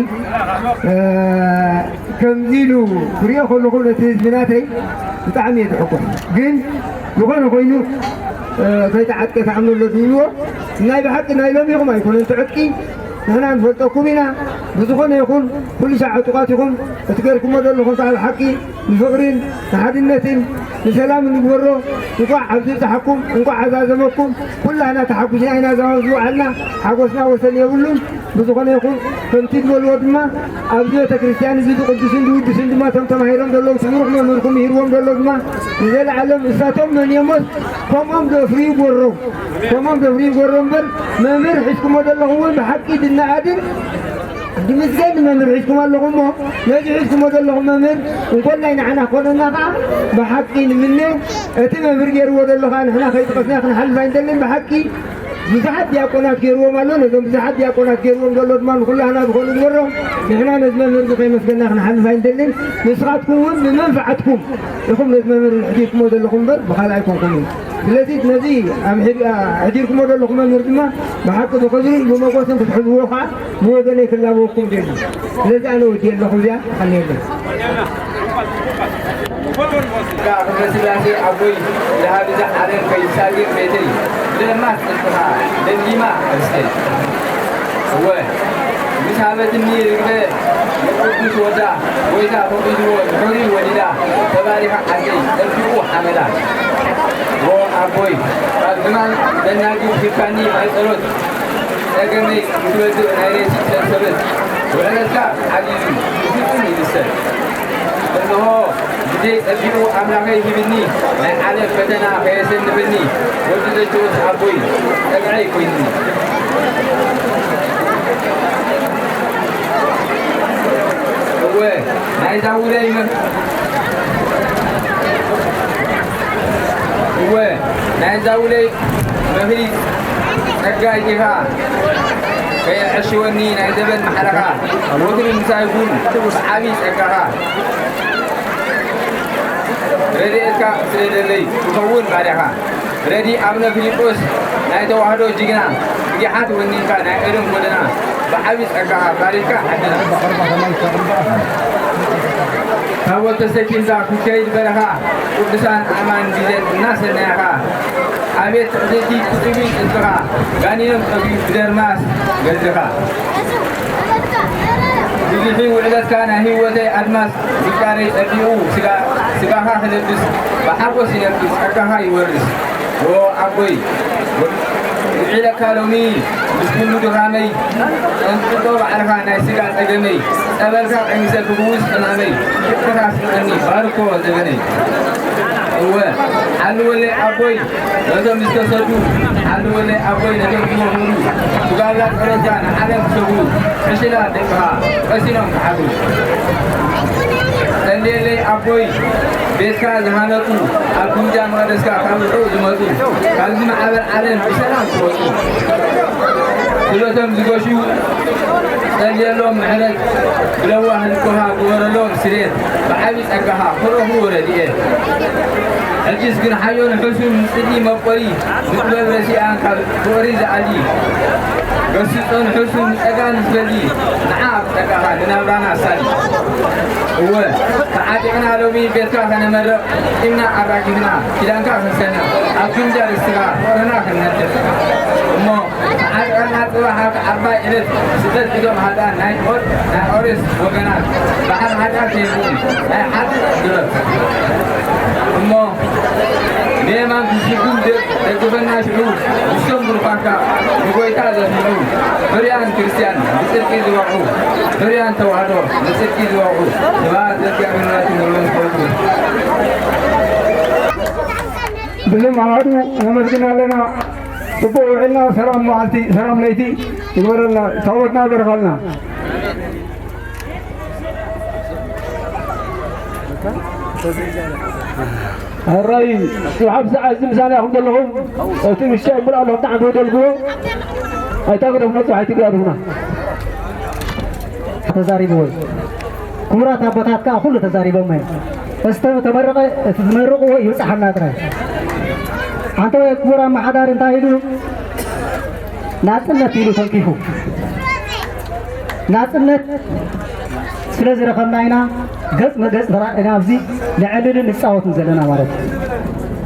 ከምዚ ኢሉ ክሪኦ ከለኹ ነቲ ህዝቢ ናተይ ብጣዕሚ እየ ዝሕጎስ። ግን ዝኾነ ኮይኑ ከይተዓጥቀ ተኣምኖ ኣሎ ዝብልዎ ናይ ብሓቂ ናይ ሎም ኢኹም ኣይኮነን እቲ ዕጥቂ ንሕና ንፈልጠኩም ኢና። ብዝኾነ ይኹን ኩሉ ሻዕ ዕጡቓት ኢኹም። እቲ ገርኩሞ ዘለኹም ከዓ ብሓቂ ንፍቕርን ንሓድነትን ንሰላም ንግበሮ። እንቋዕ ኣብዚ ብፅሓኩም እንቋዕ ኣዛዘመኩም። ኩላና ተሓጉስና ኢና ዝዋልና ሓጎስና ወሰን የብሉን። ብዝኾነ ይኹን ከምቲ ዝበልዎ ድማ ኣብዚ ቤተ ክርስቲያን እዚ ዝቕዱስን ዝውድስን ድማ እቶም ተማሂሮም ዘለዉ ስምሩኽ መምህርኩም ምሂርዎም ዘሎ ድማ ንዘለዓለም እሳቶም መን እዮሞስ ከምኦም ዘፍርዩ ጎሮም ከምኦም ዘፍርዩ ጎሮም እምበር መምህር ሒዝኩሞ ዘለኹም እውን ብሓቂ ድነኣድን ድምስገን መምህር ሒዝኩም ኣለኹም እሞ ነዚ ሒዝኩሞ ዘለኹም መምህር እንኮላይ ንዓና ክኾነና ከዓ ብሓቂ ንምነ እቲ መምህር ገይርዎ ዘሎ ከዓ ንሕና ከይጠቐስና ክንሓልፍ ኣይንደልን ብሓቂ ብዙሓት ዲያቆናት ገይርዎም ኣሎ። ነዞም ብዙሓት ዲያቆናት ገይርዎም ዘሎ ድማ ንኩላህና ዝኾኑ ዝበሮ ንሕና ነዚ መምህር እዚ ከይመስገና ክንሓልፍ ኣይንደልን። ንስኻትኩም እውን ብመንፍዓትኩም ኢኹም ነዚ መምህር ሕዲርኩሞ ዘለኹም እምበር ብኻልእ ኣይኮንኩምን። ስለዚ ነዚ ኣብ ሕዲርኩሞ ዘለኹም መምህር ድማ ብሓቂ ብኽብርን ብመጎስን ክትሕዝዎ ከዓ ብወገነይ ክላበወኩም ደሊ። ስለዚ ኣነ ወዲ ኣለኹ እዚኣ ተቐንየለይ። ክብረስላሴ ኣቦይ ለሃቢዛ ዓለም ከይሳግር ቤተይ ለማስ ጽድቅኻ ለምሊማ ርስተይ። እወ ምስ ሃበትኒ ርግበ ንቅዱስ ወዳ ጎይታ ፈቒድዎ ብሕሪ ወሊዳ ተባሪኻ ዓደይ ጸቢቑ ሓመዳ። ዎ ኣቦይ ካብ ዝማን መናግብ ሂብካኒ ማይ ጸሎት ጸገመይ ክትወድእ ናይ ሬሲ ሰንሰበት ውዕለትካ ዓብዩ እዩ ብፍጹም ይምሰል። እንሆ ግዜ ጸቢቑ ኣምላኸይ ሂብኒ ናይ ዓለም ፈተና ከየሰንፈኒ ወዲ ዘችኦስ ኣቦይ ጸግዐይ ኮይንኒ። እወ ናይዛ ውለይ መ እወ ናይዛ ውለይ መፍሊስ ጸጋይ ኢኻ ከየዕሽወኒ ናይ ዘበን ማሕረኻ ወትሩ ምሳይ ኩን ብዓብዪ ጸጋኻ ረድኤትካ ስለ ደለይ ክኸውን ባርያኻ ረዲ ኣብነ ፊልጶስ ናይ ተዋህዶ ጅግና ብጊሓት ወኒንካ ናይ ቀደም ጎደና ብዓብዪ ጸጋኻ ባሪኽካ ዓድና ታቦት ተሰኪምካ ክትከይድ በረኻ ቅዱሳን ኣማን ግዜን እናሰናያኻ ኣቤት ትዕድልቲ ክጽቢ ጽድቅኻ ጋኒኖም ጠፊኡ ብደርማስ ገድልኻ ብዙሒ ውዕለትካ ናይ ህይወተይ ኣድማስ ምፍቃረይ ጸቢቑ ስጋኻ ክለብስ ብሓጎስ ይነብር ጸጋኻ ይወርስ ዎ ኣቦይ ውዒለካ ሎሚ ምስ ኩሉ ድኻመይ ጠንቅጦ ባዕልኻ ናይ ስጋ ጸገመይ ጸበልካ ቀሚሰ ክፍውስ ሕማመይ ፍቅርኻ ስምዐኒ ባርኮ ዘበነይ እወ ሓልወለይ ኣቦይ ነዞም ዝተሰዱ ሓልወለይ ኣቦይ ነዞም ዝመኽሩ ብጋብላ ጸሎትካ ንዓለም ክሰግሩ ዕሽላት ደቅኻ ቀሲኖም ክሓድሩ ጸልየለይ ኣቦይ ቤትካ ዝሃነጹ ኣብ ግምጃ መቕደስካ ካብ ርሑቕ ዝመጹ ካብዚ ማዕበል ዓለም ብሰላም ክወጹ ስለቶም ዝገሹ ጸልየሎም ምሕረት፣ ብለዋህ ልብኻ ግበረሎም ስሬት፣ ብዓቢ ጸጋኻ ክረኽቡ ረድኤት። ሕጂስ ግን ሓዮን ሕሱም ንጽሊ መቆሪ፣ ንጥበብ ረሲኣን ካብ ፍቕሪ ዝኣሊ። ገስጾን ሕሱም ንጸጋ ንዝበሊ፣ ንዓ ኣብ ጸጋኻ ንናብራና ኣሳሊ። እወ፣ ተዓጢቕና ሎሚ ቤትካ ከነመርቕ፣ ቂምና ኣራጊፍና፣ ኪዳንካ ክንሰንቕ፣ ኣብ ግምጃ ርስትኻ ፍቕርና ክንነጥፍ። እሞ ተዓጢቕና ጽባሕ ኣብታ ዓባይ ዕለት፣ ስደት እቶም ሃጣን ናይ ኦር-፣ ናይ ኦሬስ ወገናት፣ ባሕሪ ሓጢኣት ከይብሉ፣ ናይ ሓጢኣት ግበር። እሞ ብየማን ክስጉም ደ-፣ ደግፈና ሽዑ፣ ንሶም ብሩኻንካ ንጎይታ ዘስምዑ፣ ሕሩያን ክርስትያን ብጽድቂ ዝበቕዑ፣ ሕሩያን ተዋህዶ ብጽድቂ ዝበቕዑ፣ ስብሐት ለእግዚኣብሔር ወለወላዲቱ ድንግል ወለወላዲቱ። ብስም ኣሃዱ ነመስግን ኣለና። ጽቡቕ ውዒልና፣ ሰላም መዓልቲ፣ ሰላም ለይቲ ይግበረልና። ታቦትና ይባርኸልና። ሕራይ፣ ስብሓት ሰዓት እዚ ምሳና ኢኹም ዘለኹም። እቲ ምሽጫ ይምልእ ኣሎ፣ ብጣዕሚ ተደልግቦ። ኣይታ ግደፍ መጽዋዕ ኣይትግዳ ድኹና። ተዛሪብዎ እዩ። ክቡራት ኣቦታት ከኣ ኩሉ ተዛሪቦም እዮም። እስተ ተመረቐ፣ እቲ ዝመረቕዎ ይብጽሓና ጥራይ። ሓንቲ ክቡር ኣመሓዳሪ እንታይ ኢሉ? ናጽነት ኢሉ ተንኪፉ። ናጽነት ስለ ዝረኸብና ኢና ገጽ መገጽ ተራእና ኣብዚ ንዕልልን ንጻወትን ዘለና ማለት እዩ።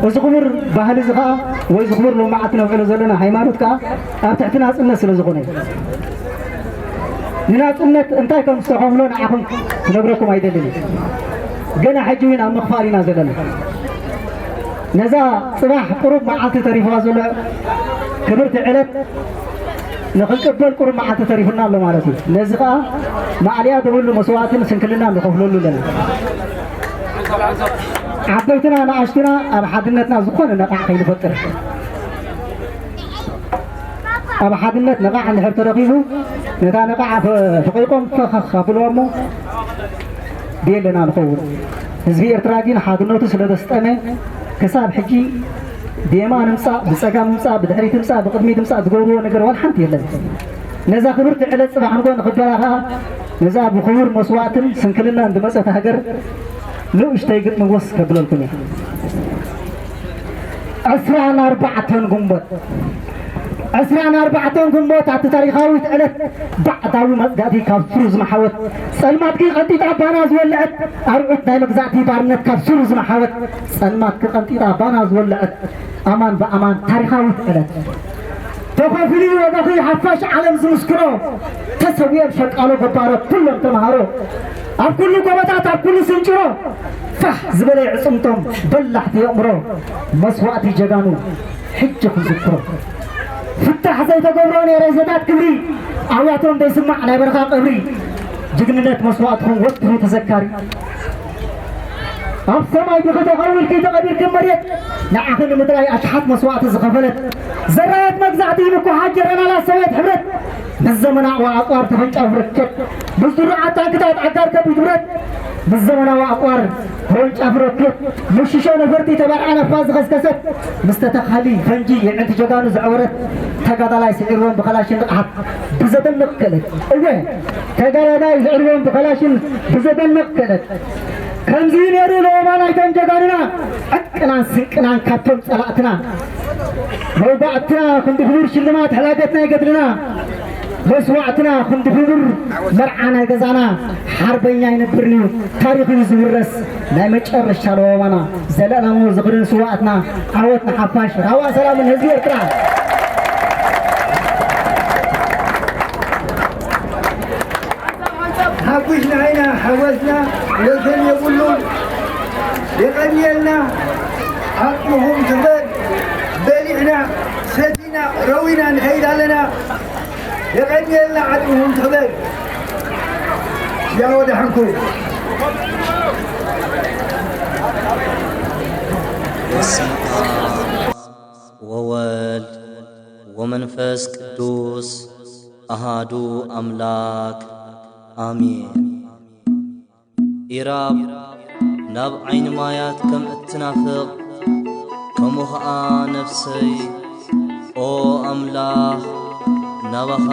እዚ ክቡር ባህሊ እዚ ኸኣ ወይ እዚ ክቡር ሎማዓት ነብዕሎ ዘለና ሃይማኖት ከኣ ኣብ ትሕቲ ናጽነት ስለ ዝኾነ እዩ። ንናጽነት እንታይ ከም ዝተኸፍሎ ንዓኹም ክነግረኩም ኣይደልን እዩ። ገና ሕጂ እውን ኣብ ምኽፋል ኢና ዘለና። ነዛ ጽባሕ ቁሩብ መዓልቲ ተሪፍዋ ዘሎ ክብርቲ ዕለት ንኽንቅበል ቁሩብ መዓልቲ ተሪፉና ኣሎ ማለት እዩ። ነዚ ኸኣ ማዕልያ ዝብሉ መስዋእትን ስንክልናን ንኸፍለሉ ኣለና። ዓበይትና ንኣሽቱና ኣብ ሓድነትና ዝኾነ ነቓዕ ከይንፈጥር፣ ኣብ ሓድነት ነቓዕ እንድሕር ተረኺቡ፣ ነታ ነቓዕ ፈ-፣ ፈቒቖም ፈኸኽ ኣብልዋ እሞ ብየለና ንኸውን። ህዝቢ ኤርትራ ግን ሓድነቱ ስለ ዘስጠመ፣ ክሳብ ሕጂ ብየማን ምጻእ፣ ብጸጋም ምጻእ፣ ብድሕሪት ምጻእ፣ ብቕድሚት ምጻእ ዝገብርዎ ነገር ዋላ ሓንቲ የለን። ነዛ ክብርቲ ዕለት ጽባሕ ንግሆ ንኽበላ ኸኣ፣ ነዛ ብኽቡር መስዋእትን ስንክልናን ዝመጸት ሃገር ንእሽተይ ግጥሚ ወስ ከብለልኩም እየ። ዕስራን ኣርባዕተን ግንቦት፣ ዕስራን ኣርባዕተን ግንቦት ኣብቲ ታሪኻዊት ዕለት ባዕዳዊ መጽጋዕቲ ካብ ሱሩ ዝመሓወት፣ ጸልማትኪ ቀንጢጣ ባና ዝወለዐት፣ ኣርዑት ናይ መግዛእቲ ባርነት ካብ ሱሩ ዝመሓወት፣ ጸልማትኪ ቀንጢጣ ባና ዝወለዐት፣ ኣማን ብኣማን ታሪኻዊት ዕለት። ተኸፊሉ ዋጋኺ ሓፋሽ ዓለም ዝምስክሮ፣ ተሰዊኦም ሸቃሎ ገባሮ ኩሎም ተምሃሮ፣ ኣብ ኩሉ ጎቦታት ኣብ ኩሉ ስንጭሮ፣ ፋሕ ዝበለ ይዕጽምቶም በላሕቲ የእምሮ፣ መስዋእቲ ጀጋኑ ሕጂ ክንዝክሮ። ፍታሕ ዘይተገብሮ ናይ ሬሳታት ክብሪ፣ ኣውያቶም ዘይስማዕ ናይ በረኻ ቀብሪ፣ ጅግንነት መስዋእትኹም ወትሩ ተዘካሪ። ኣብ ሰማይ ብኽተኸውልኪ ተቐቢርኪ መሬት፣ ንዓኺ ንምጥራይ ኣሽሓት መስዋእቲ ዝኸፈለት፣ ዘራየት መግዛእቲ ምኩሓት ጀረናላት ሰውየት ሕብረት፣ ምስ ዘመናዊ ኣጽዋር ተፈንጫዊ ሮኬት፣ ምስ ድሩዓት ታንክታት ኣጋር ከቢድ ብረት፣ ምስ ዘመናዊ ኣጽዋር ተወንጫፊ ሮኬት፣ ምስ ሽሾ ነፈርቲ ተባልዓ ነፋስ ዝኸስከሰት፣ ምስ ተተኻሊ ፈንጂ የዕንቲ ጀጋኑ ዘዕወረት፣ ተጋዳላይ ስዒርዎም ብኸላሽን ንቕሓት ብዘደንቕ ክእለት። እወ፣ ተጋዳላይ ስዒርዎም ብኸላሽን ብዘደንቕ ክእለት። ከምዚ ነይሩ ለበባ ናይቶም ጀጋኑና፣ ዕጥቅናን ስንቅናን ካብቶም ጸላእትና። መውጋእትና ክንዲ ክቡር ሽልማት ሕላገት ናይ ገድልና፣ መስዋእትና ክንዲ ክቡር መርዓ ናይ ገዛና፣ ሓርበኛ ኣይነብርን እዩ፣ ታሪኽ እዩ ዝውረስ፣ ናይ መጨረሻ ለበባና፣ ዘለኣለማዊ ዝኽሪ ንስዋእትና፣ ዓወት ንሓፋሽ፣ ራህዋ ሰላም ንህዝቢ ኤርትራ። ሓጉሽ ንዓይና ሓጎስና ወሰን የብሉን። የቐንየልና፣ ዓቕምኹም ትኽበል። በሊዕና፣ ሰቲና፣ ረዊና ንኸይድ ኣለና። የቐንየልና፣ ዓቕምኹም ትኽበል። ያው ደሓንኩም። በስመ አብ ወወልድ ወመንፈስ ቅዱስ ኣሃዱ ኣምላክ ኣሜን። ኢራብ ናብ ዓይኒ ማያት ከም እትናፍቕ፣ ከምኡ ኸኣ ነፍሰይ፣ ኦ ኣምላኽ፣ ናባኻ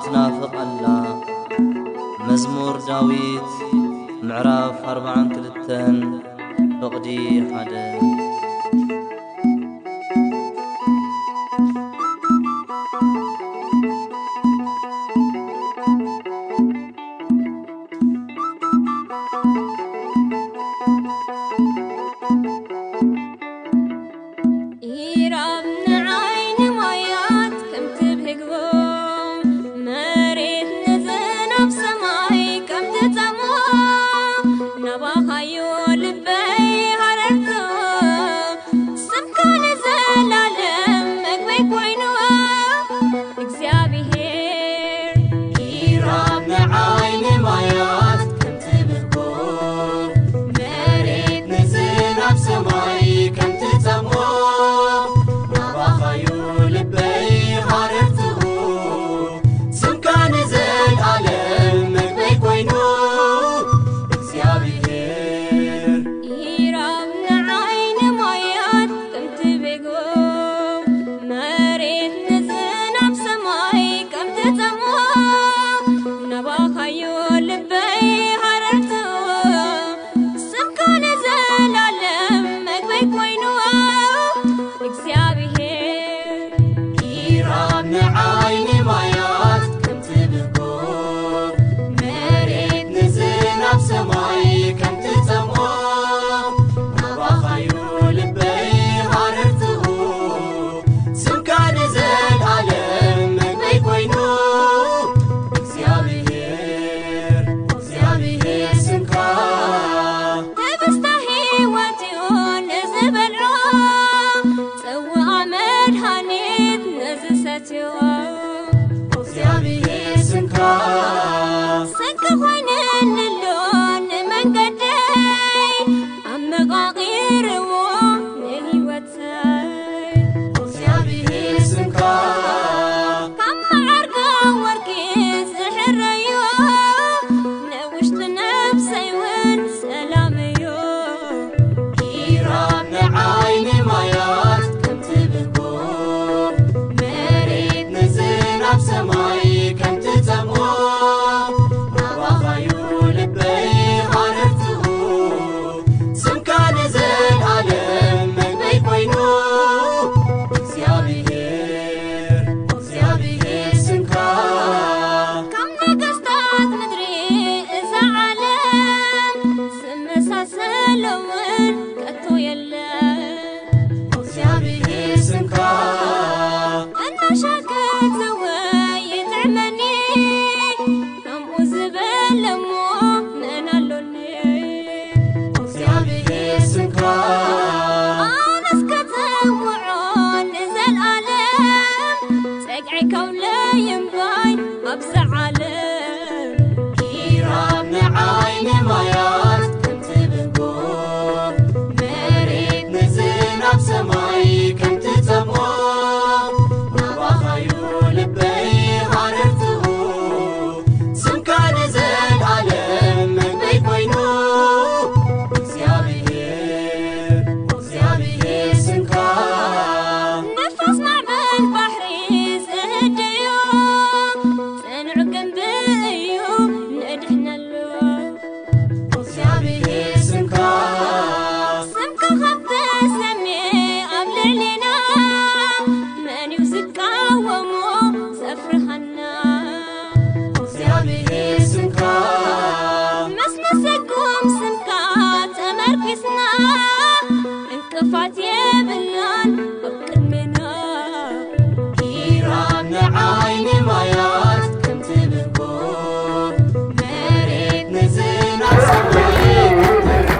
ትናፍቕ ኣላ። መዝሙር ዳዊት ምዕራፍ ኣርባዓን ክልተን፣ ፍቕዲ ሓደ። ኢራብ ንዓይኒ ማያት ከም ትብህግዎ፣ መሬት ንዝናብ ሰማይ ከም ትጸምዎ፣ ናባኻዮ ልበይ ሃረርትዎ፣ ስምካ ንዘላለም መግበይ ኮይኑ እግዚኣብሔር። ኢራብ ንዓይኒ ማያት ከም ትብህጎ፣ መሬት ንዝናብ ሰማይ ከም ትጸምዎ፣ ናባኻዩ ልበይ ሃረርትኡ፣ ስምካ ንዘልኣለም መግበይ ኮይኑ እግዚኣብሔር። ኢራብ ንዓይኒ ማያት ከም ትብህጎ፣ መሬት ንዝናብ ሰማይ ከም ትጸምዎ፣ ናባኻዮ ልበይ ሃረርትኡ፣ ስምካ ንዘላለም መግበይ ኮይኑ እግዚኣብሔር። ኢራብ ንዓይኒ ማያት ከም ትብህጎ፣ መሬት ንዝናብ ሰማይ ከም ትጸምኦ፣ ናባኻዩ ልበይ ሃረርትኡ፣ ስምካ ንዘልኣለም መግበይ ኮይኑ እግዚኣብሔር፣ እግዚኣብሔር ስምካ። ህብስተ ህይወት እዩ ንዝበልዖ፣ ጽዋኣ መድሃኒት ንዝሰትዮ እግዚኣብሔር ስምካ። ስንቂ ኮይነኒ ኣሎ ንመንገደይ፣ ኣመቓቒርዎ ንህይወተይ እግዚኣብሔር ስምካ። ካብ መዓርገ ወርቂ ዝሕረዮ፣ ንውሽጢ ነብሰይ እውን ሰላም እዩ። ኢራብ ንዓይኒ ማያት ከም ትብህጎ፣ መሬት ንዝናብ ሰማይ ከም ትጸምኦ፣ ናባኻዩ ልበይ ሃረርትኡ፣ ስምካ ንዘልኣለም መግበይ ኮይኑ እግዚኣብሔር፣ እግዚኣብሔር ስምካ። ካብ ነገስታት ምድሪ እዛ ዓለም ዝመሳሰሎ እውን ከቶ የለን። እግዚኣብሔር ስምካ። እናሻገት ዝወይ ይጥዕመኒ፣ ከምኡ ዝበለ እሞ መን ኣሎኒ? እግዚኣብሔር ስምካ። ኣነስ ከጸውዖ ንዘልኣለም፣ ጸግዒ ከውለይ እምባይ ኣብዚ ዓለም። ኢራብ ንዓይኒ ማያት ከም ትብህጎ፣ መሬት ንዝናብ ሰማይ ከም ትጸምኦ፣ ናባኻዩ ልበይ ሃረርትኡ፣ ስምካ ንዘልኣለም መግበይ ኮይኑ እግዚኣብሔር፣ እግዚኣብሔር ስምካ። ንፋስ ማዕበል ባሕሪ ዝህድዮ፣ ጽኑዕ ግንቢ እዩ ንድሕነሉ እግዚኣብሔር ስምካ። ስምካ ካብ ተሰምየ ኣብ ልዕሌና፣ መን እዩ ዝቃወሞ ዘፍርሃና? እግዚኣብሔር ስምካ። ምስ መሰጎም ስምካ ተመርኪስና፣ እንቅፋት የብልናን ኣብ ቅድሜና። ኢራብ ንዓይኒ ማያት ከም ትብህጎ፣ መሬት ንዝናብ ሰማይ ከም ትብህጎ፣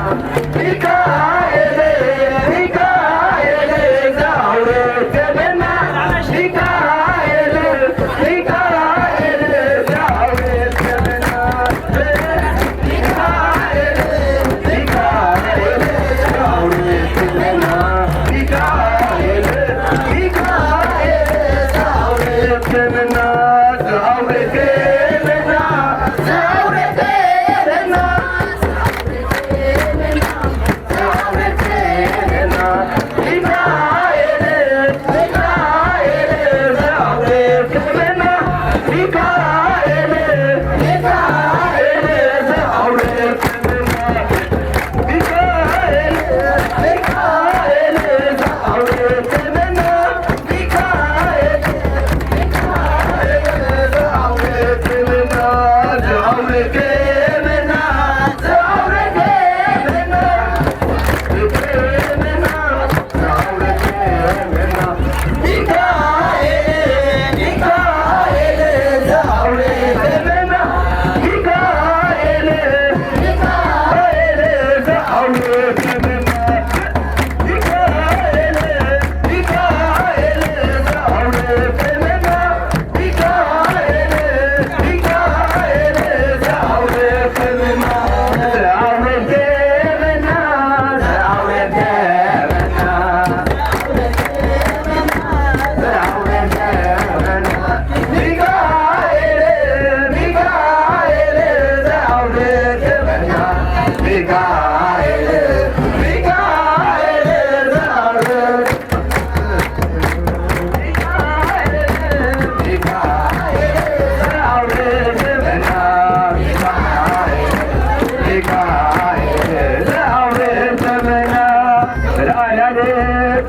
ሚካኤል፣ ሚካኤል፣ ዛውር ዘበና፣ ሚካኤል፣ ሚካኤል፣ ዛውር ዘበና፣ ሚካኤል፣ ሚካኤል፣ ዛውር ዘበና፣ ሚካኤል፣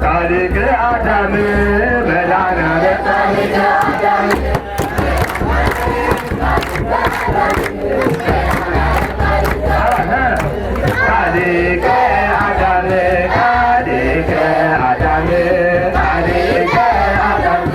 ጻድቅ ኣዳም መድኃኒዓለም ጻድቅ ኣዳም ጻድቅ ኣዳም ጻድቅ ኣዳም ጻድቅ ኣዳም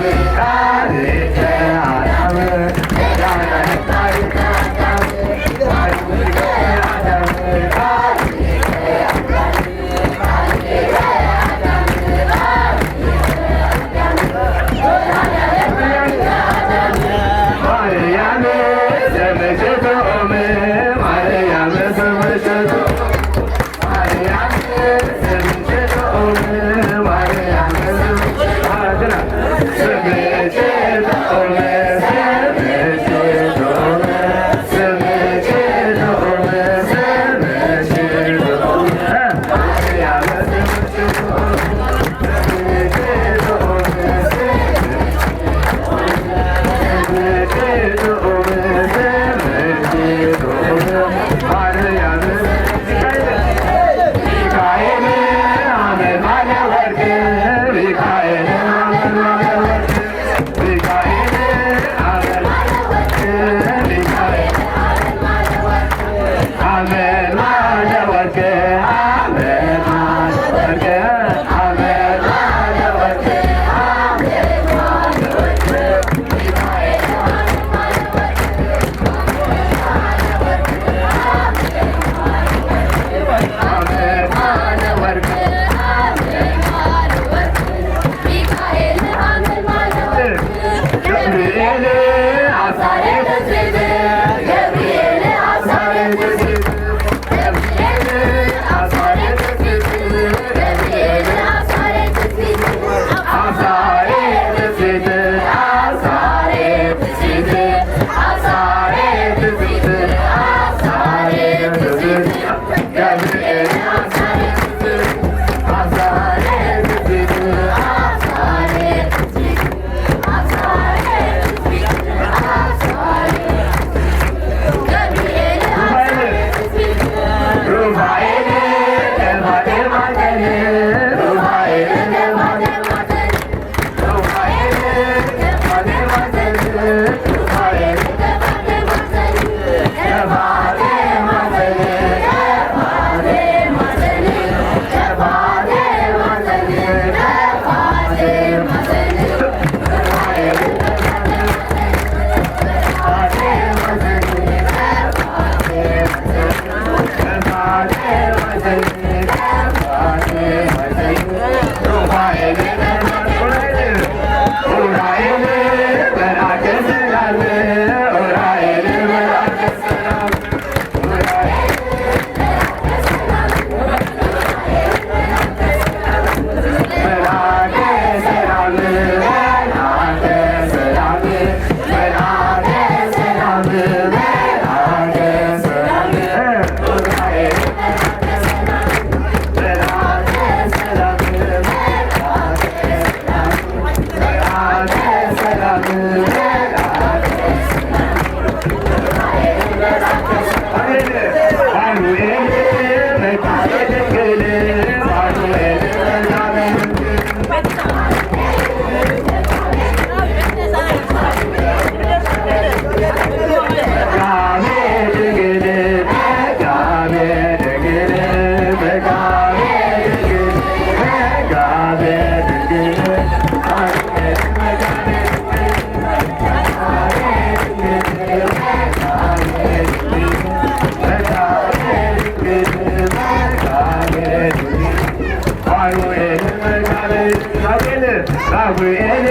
ራጉኤል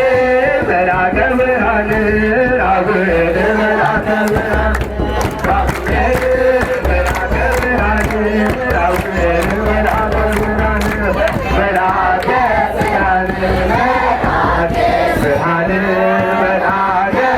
መልአከ ብርሃን፣ ራጉኤል መልአከ ብርሃን፣ ራጉኤል መልአከ ብርሃን፣ ራጉኤል መልአከ ብርሃን፣ መልአከ ብርሃን፣ መልአከ ብርሃን፣ መልአከ ብርሃን፣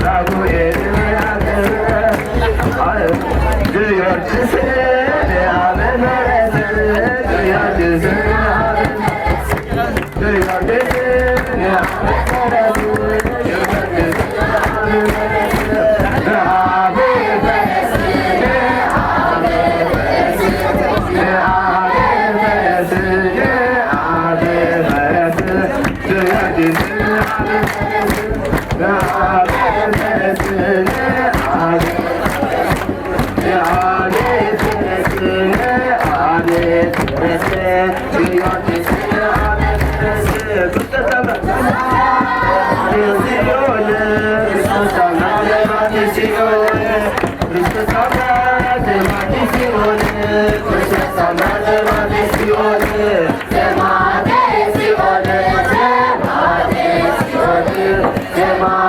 ራጉኤል መልአከ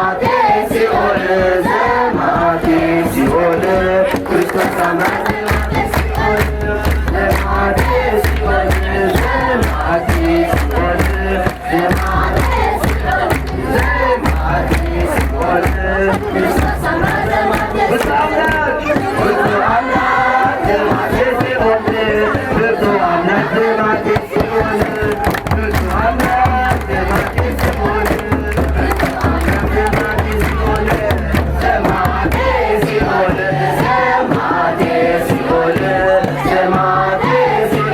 ብርሃን፣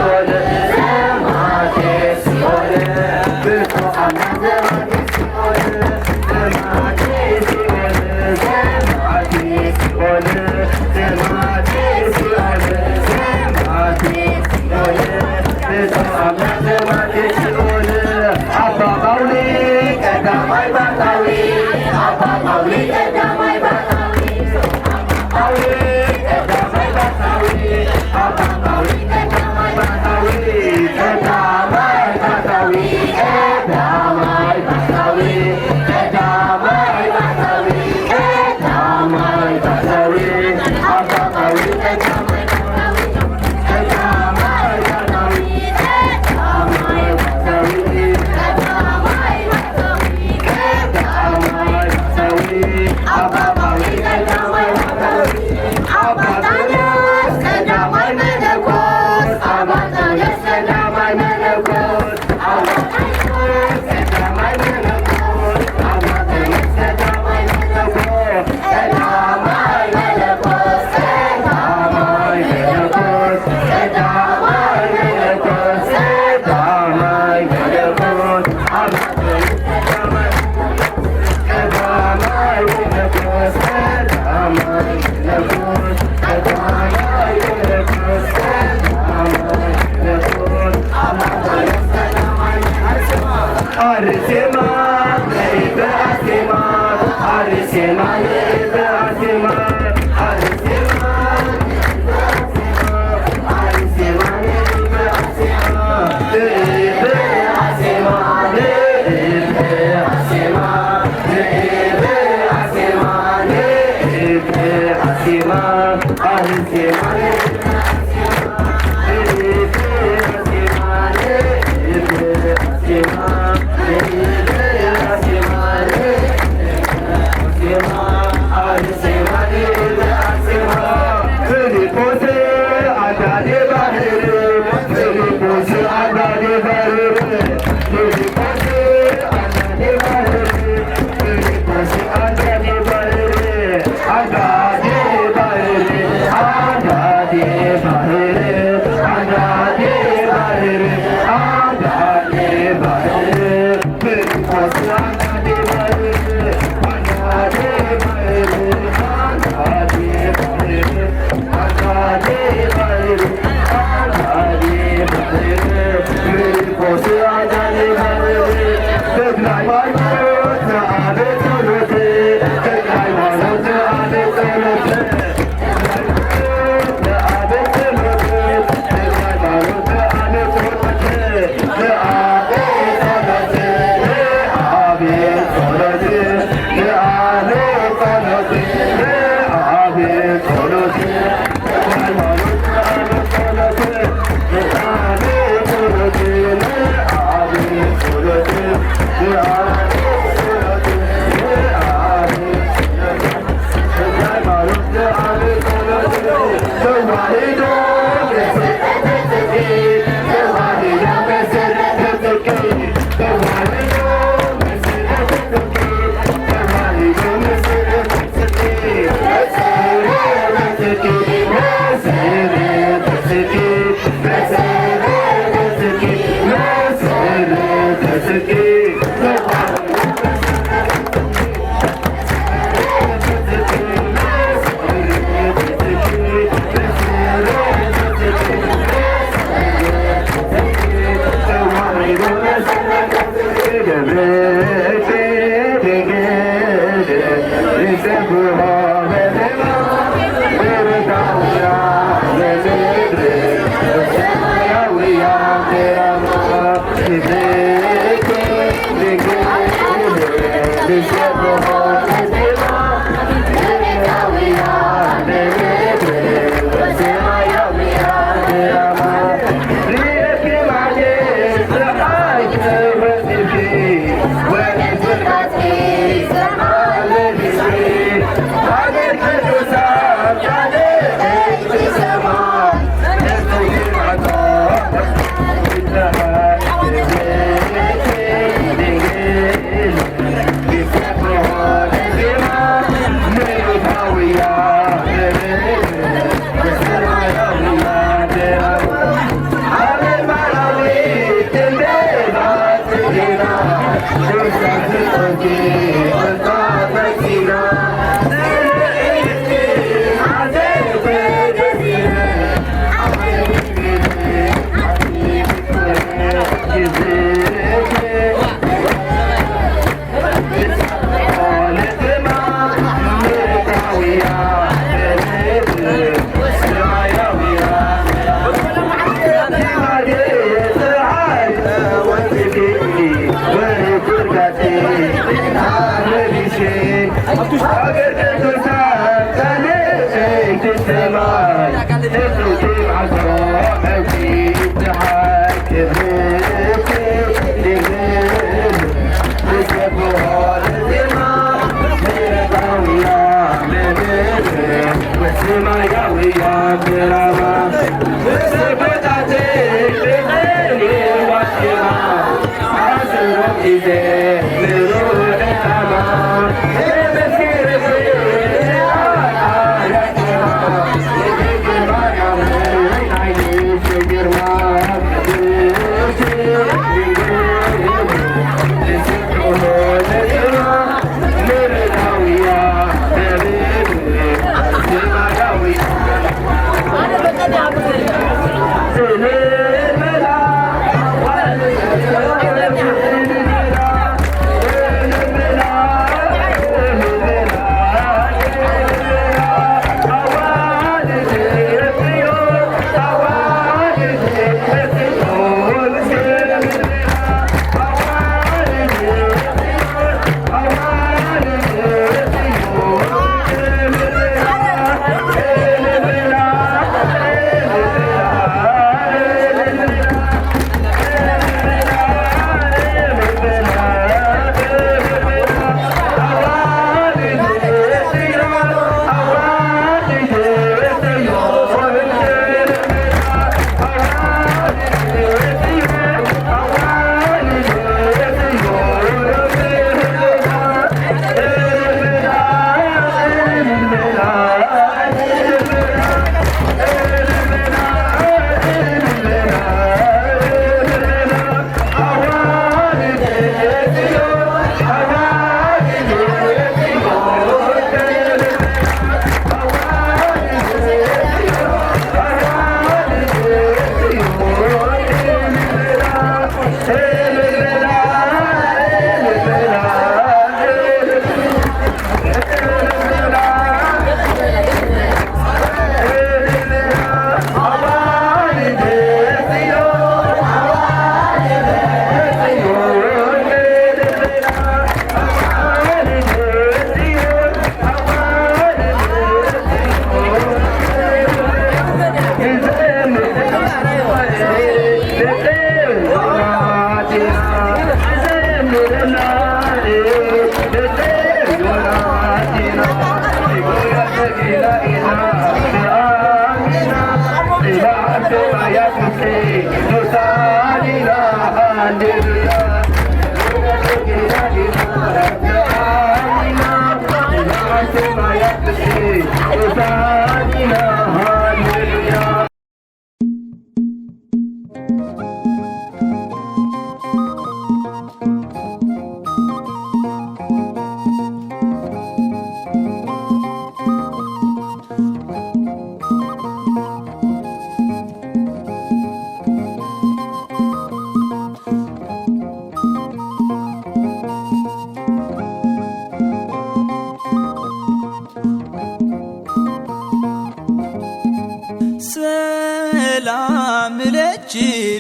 ሰላም ለኪ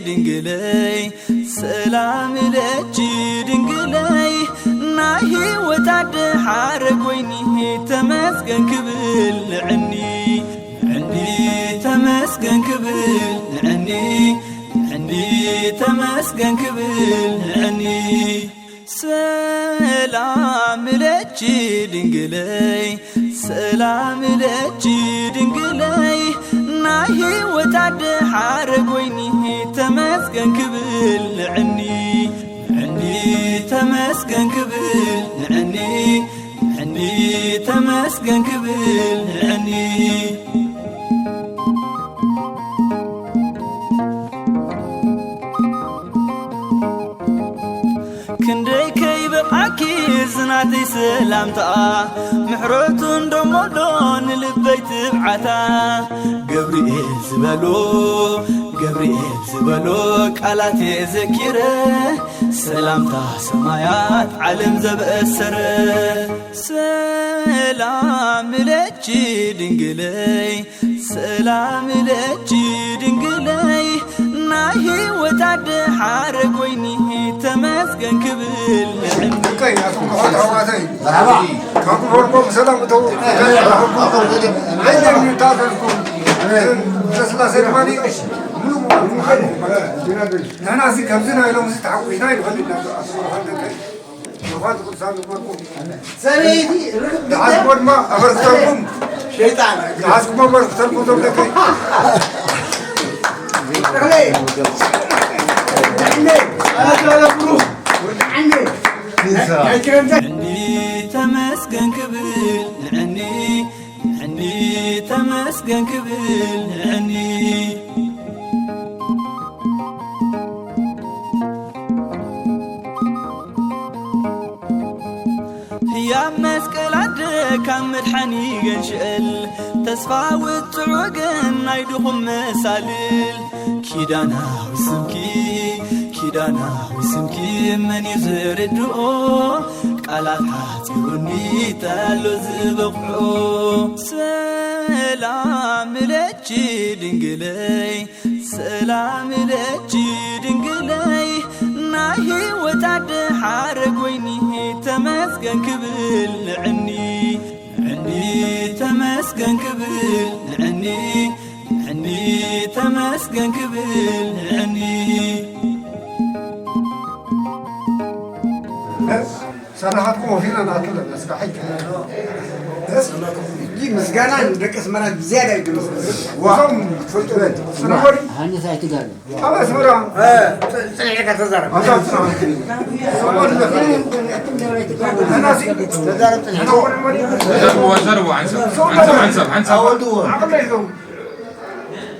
ድንግለይ፣ ሰላም ለኪ ድንግለይ፣ ናይ ህይወት ወታደር ሓረግ ወይኒ ተመስገን ክብል ንዕኒ ንዕኒ ተመስገን ክብል ንዕኒ ንዕኒ ተመስገን ክብል ንዕኒ ሰላም ለኪ ድንግለይ ሰላም ለኪ ድንግለይ ናይ ህይወት ኣደ ሓረግ ወይኒ ተመስገን ክብል ንዕኒ ንዕኒ ተመስገን ክብል ንዕኒ ንዕኒ ተመስገን ክብል ንዕኒ ክንደይ ከይበቃኪ ዝናተይ ሰላምታ ምሕረቱ እንደሞሎ ንልበይ ትብዓታ ገብርኤል ዝበሎ ገብርኤል ዝበሎ ቃላት የዘኪረ ሰላምታ ሰማያት ዓለም ዘበሰረ ሰላም ለኪ ድንግለይ ሰላም ለኪ ድንግለይ ናይ ህይወት ኣደ ሓረግ ወይኒ ተመስገን ክብል ንዕኒ ቀይ ኣቶም ከሆት ኣዋተይ መርሓባ ካብ ክበርኮ ብሰላም እተው ዓይነታተልኩም ስላሴ ድማ ንሕና እዚ ከምዚ ናይ ሎም እዚ ተሓቁሽና ይንፈልጥ ናቶ ኣስመራ ደቀይ ሰበይቲ ርግብ ዝሓዝኩዎ ድማ ኣበርክተልኩም ሸይጣን ዝሓዝኩሞ ኣበርክተልኩም ዞም ደቀይ እኽለይ ንዕነይ ኣነተለብሩ ወድዓነይ ናይ ክረምተ ንዕኒ ተመስገን ክብል ንዕኒ ንዕኒ ተመስገን ክብል ንዕኒ ህያብ መስቀል ኣደ ካብ መድሓኒ ገንሽእል ተስፋ ውፅዕ ወገን ናይ ድኹም መሳልል ኪዳናዊ ስምኪ ኪዳናዊ ስምኪ መን እዩ ዝርድኦ ቃላት ሓፂሩኒ ተሎ ዝበቕዖ ሰላም ለኪ ድንግለይ ሰላም ለኪ ድንግለይ ናይ ህይወት ኣደ ሓረግ ወይኒ ተመስገን ክብል ንዕኒ ንዕኒ ተመስገን ክብል ንዕኒ ንዕኒ ተመስገን ክብል ንዕኒ ሰላሓትኩም ወፊርና ንኣቱ ለብለስካ ሓይ ደስ ይብለኩም። እጂ ምስጋና ንደቂ ኣስመራ ብዝያዳ እዩ ዝመስል። እዞም ክትፈልጡ ስንወዲ ሃንስ ኣይትጋሉ። ኣብ ኣስመራ እ፣ ጽንዕካ ተዛረብ። ኣታ ጽንዕ። ስንወዲ ለፍኒ። ኣናሲ። ተዛረብ ጽንዕ። ስንወዲ መዲ። ዘርዎ፣ ዘርዎ፣ ሓንሳብ። ሓንሳብ፣ ሓንሳብ፣ ሓንሳብ። ኣወልድዎ። ዓቕለይ ዞም።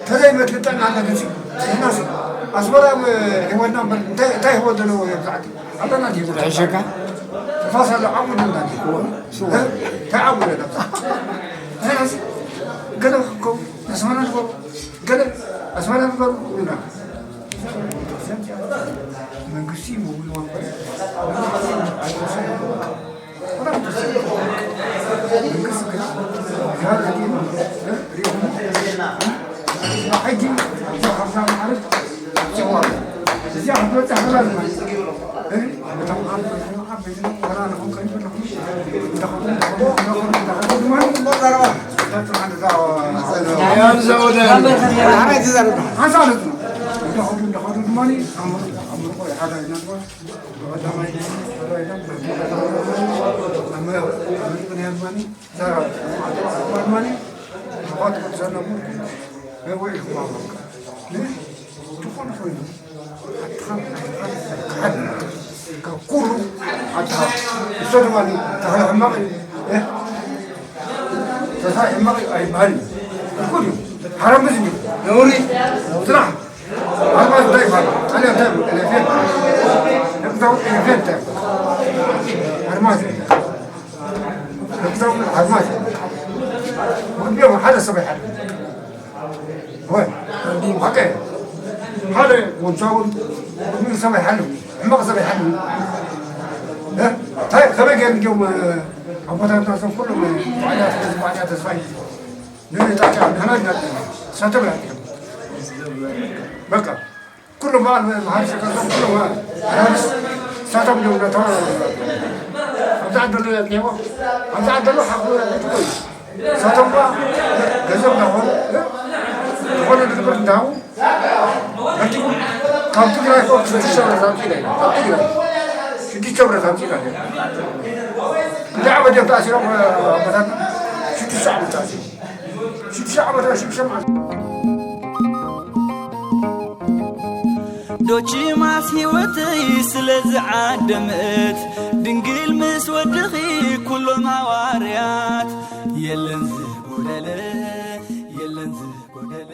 ተዘይመትልጠና ኣለገሲ ንሕናሲ ኣስመራ ህይወትና እምበር እንታይ እንታይ ህይወት ዘለዎ እዮም ሰዓት ኣለና ድዩ ሕሸካ ንፋስ ኣሎ ዓሙድ እና እንታይ ዓሙድ ኣለና ንሕናሲ ገለ ክከው ኣስመራ ንገሩ ገለ ኣስመራ ንገሩ ይብሉና መንግስቲ ምውል ወንበር ዝኾነ ኮይኑ ካብ ኩሉ ኣታ እሱ ድማ ተኽለ ሕማቕ እዩ ተስፋ ሕማቕ እዩ ኣይበሃል እዩ እኩል እዩ ሓረምዝ እዩ ነውሪ ስራሕ ኣልማዝ እንታይ ይባል ጣልያ እንታይ ይባል ኤሌፌንት ነቅዛው ኤሌፌንት እንታይ ይባል ኣልማዝ ነቅዛው ኣልማዝ ወዲኦም ሓደ ሰብ ይሓል ወይ ሓቀ ሓደ ጎንሳውን ወዲኦም ሰብ ይሓል ሕማቕ ሰብ ይሓል እንታይ ከመይ ገይር እንዲኦም ኣቦታትና ሰብ ኩሎም ባዕዳ ተስፋ ባዕዳ ተስፋ ንጣጫ ንሕና ኢና ሰተብ ያጥዮም በቃ ኩሉ በዓል መሃር ሸቀጦም ኩሉ በዓል ኣናብስ ሰተብ ዶ እንዳተባለ ዓዲ ኣሎ እኒሄዎ። ኣብዚ ዓዲ ኣሎ ሓፍሩ ያለች እኮ እዩ። እሳቶም እኳ ገንዘብ እንዳኾኑ ዝኾነ ድግበር እንዳሃቡ መቲኩም ካብ ትግራይ እኮ ሽዱሽተ ብረት ኣምፂእና ኢና። ካብ ትግራይ ሽዱሽተ ብረት ኣምፂእና ኢና። ክንደይ ዓመት እዮም ተኣሲሮም ኣቦታትና? ሽዱሽተ ዓመት ተኣሲሮም። ሽዱሽተ ዓመት ሽዱሽተ መዓልቲ። ዶችማስ ህይወተይ ስለ ዝዓደመት ድንግል ምስ ወድኺ ኩሎም ሃዋርያት የለን ዝጎደለ የለን ዝጎደለ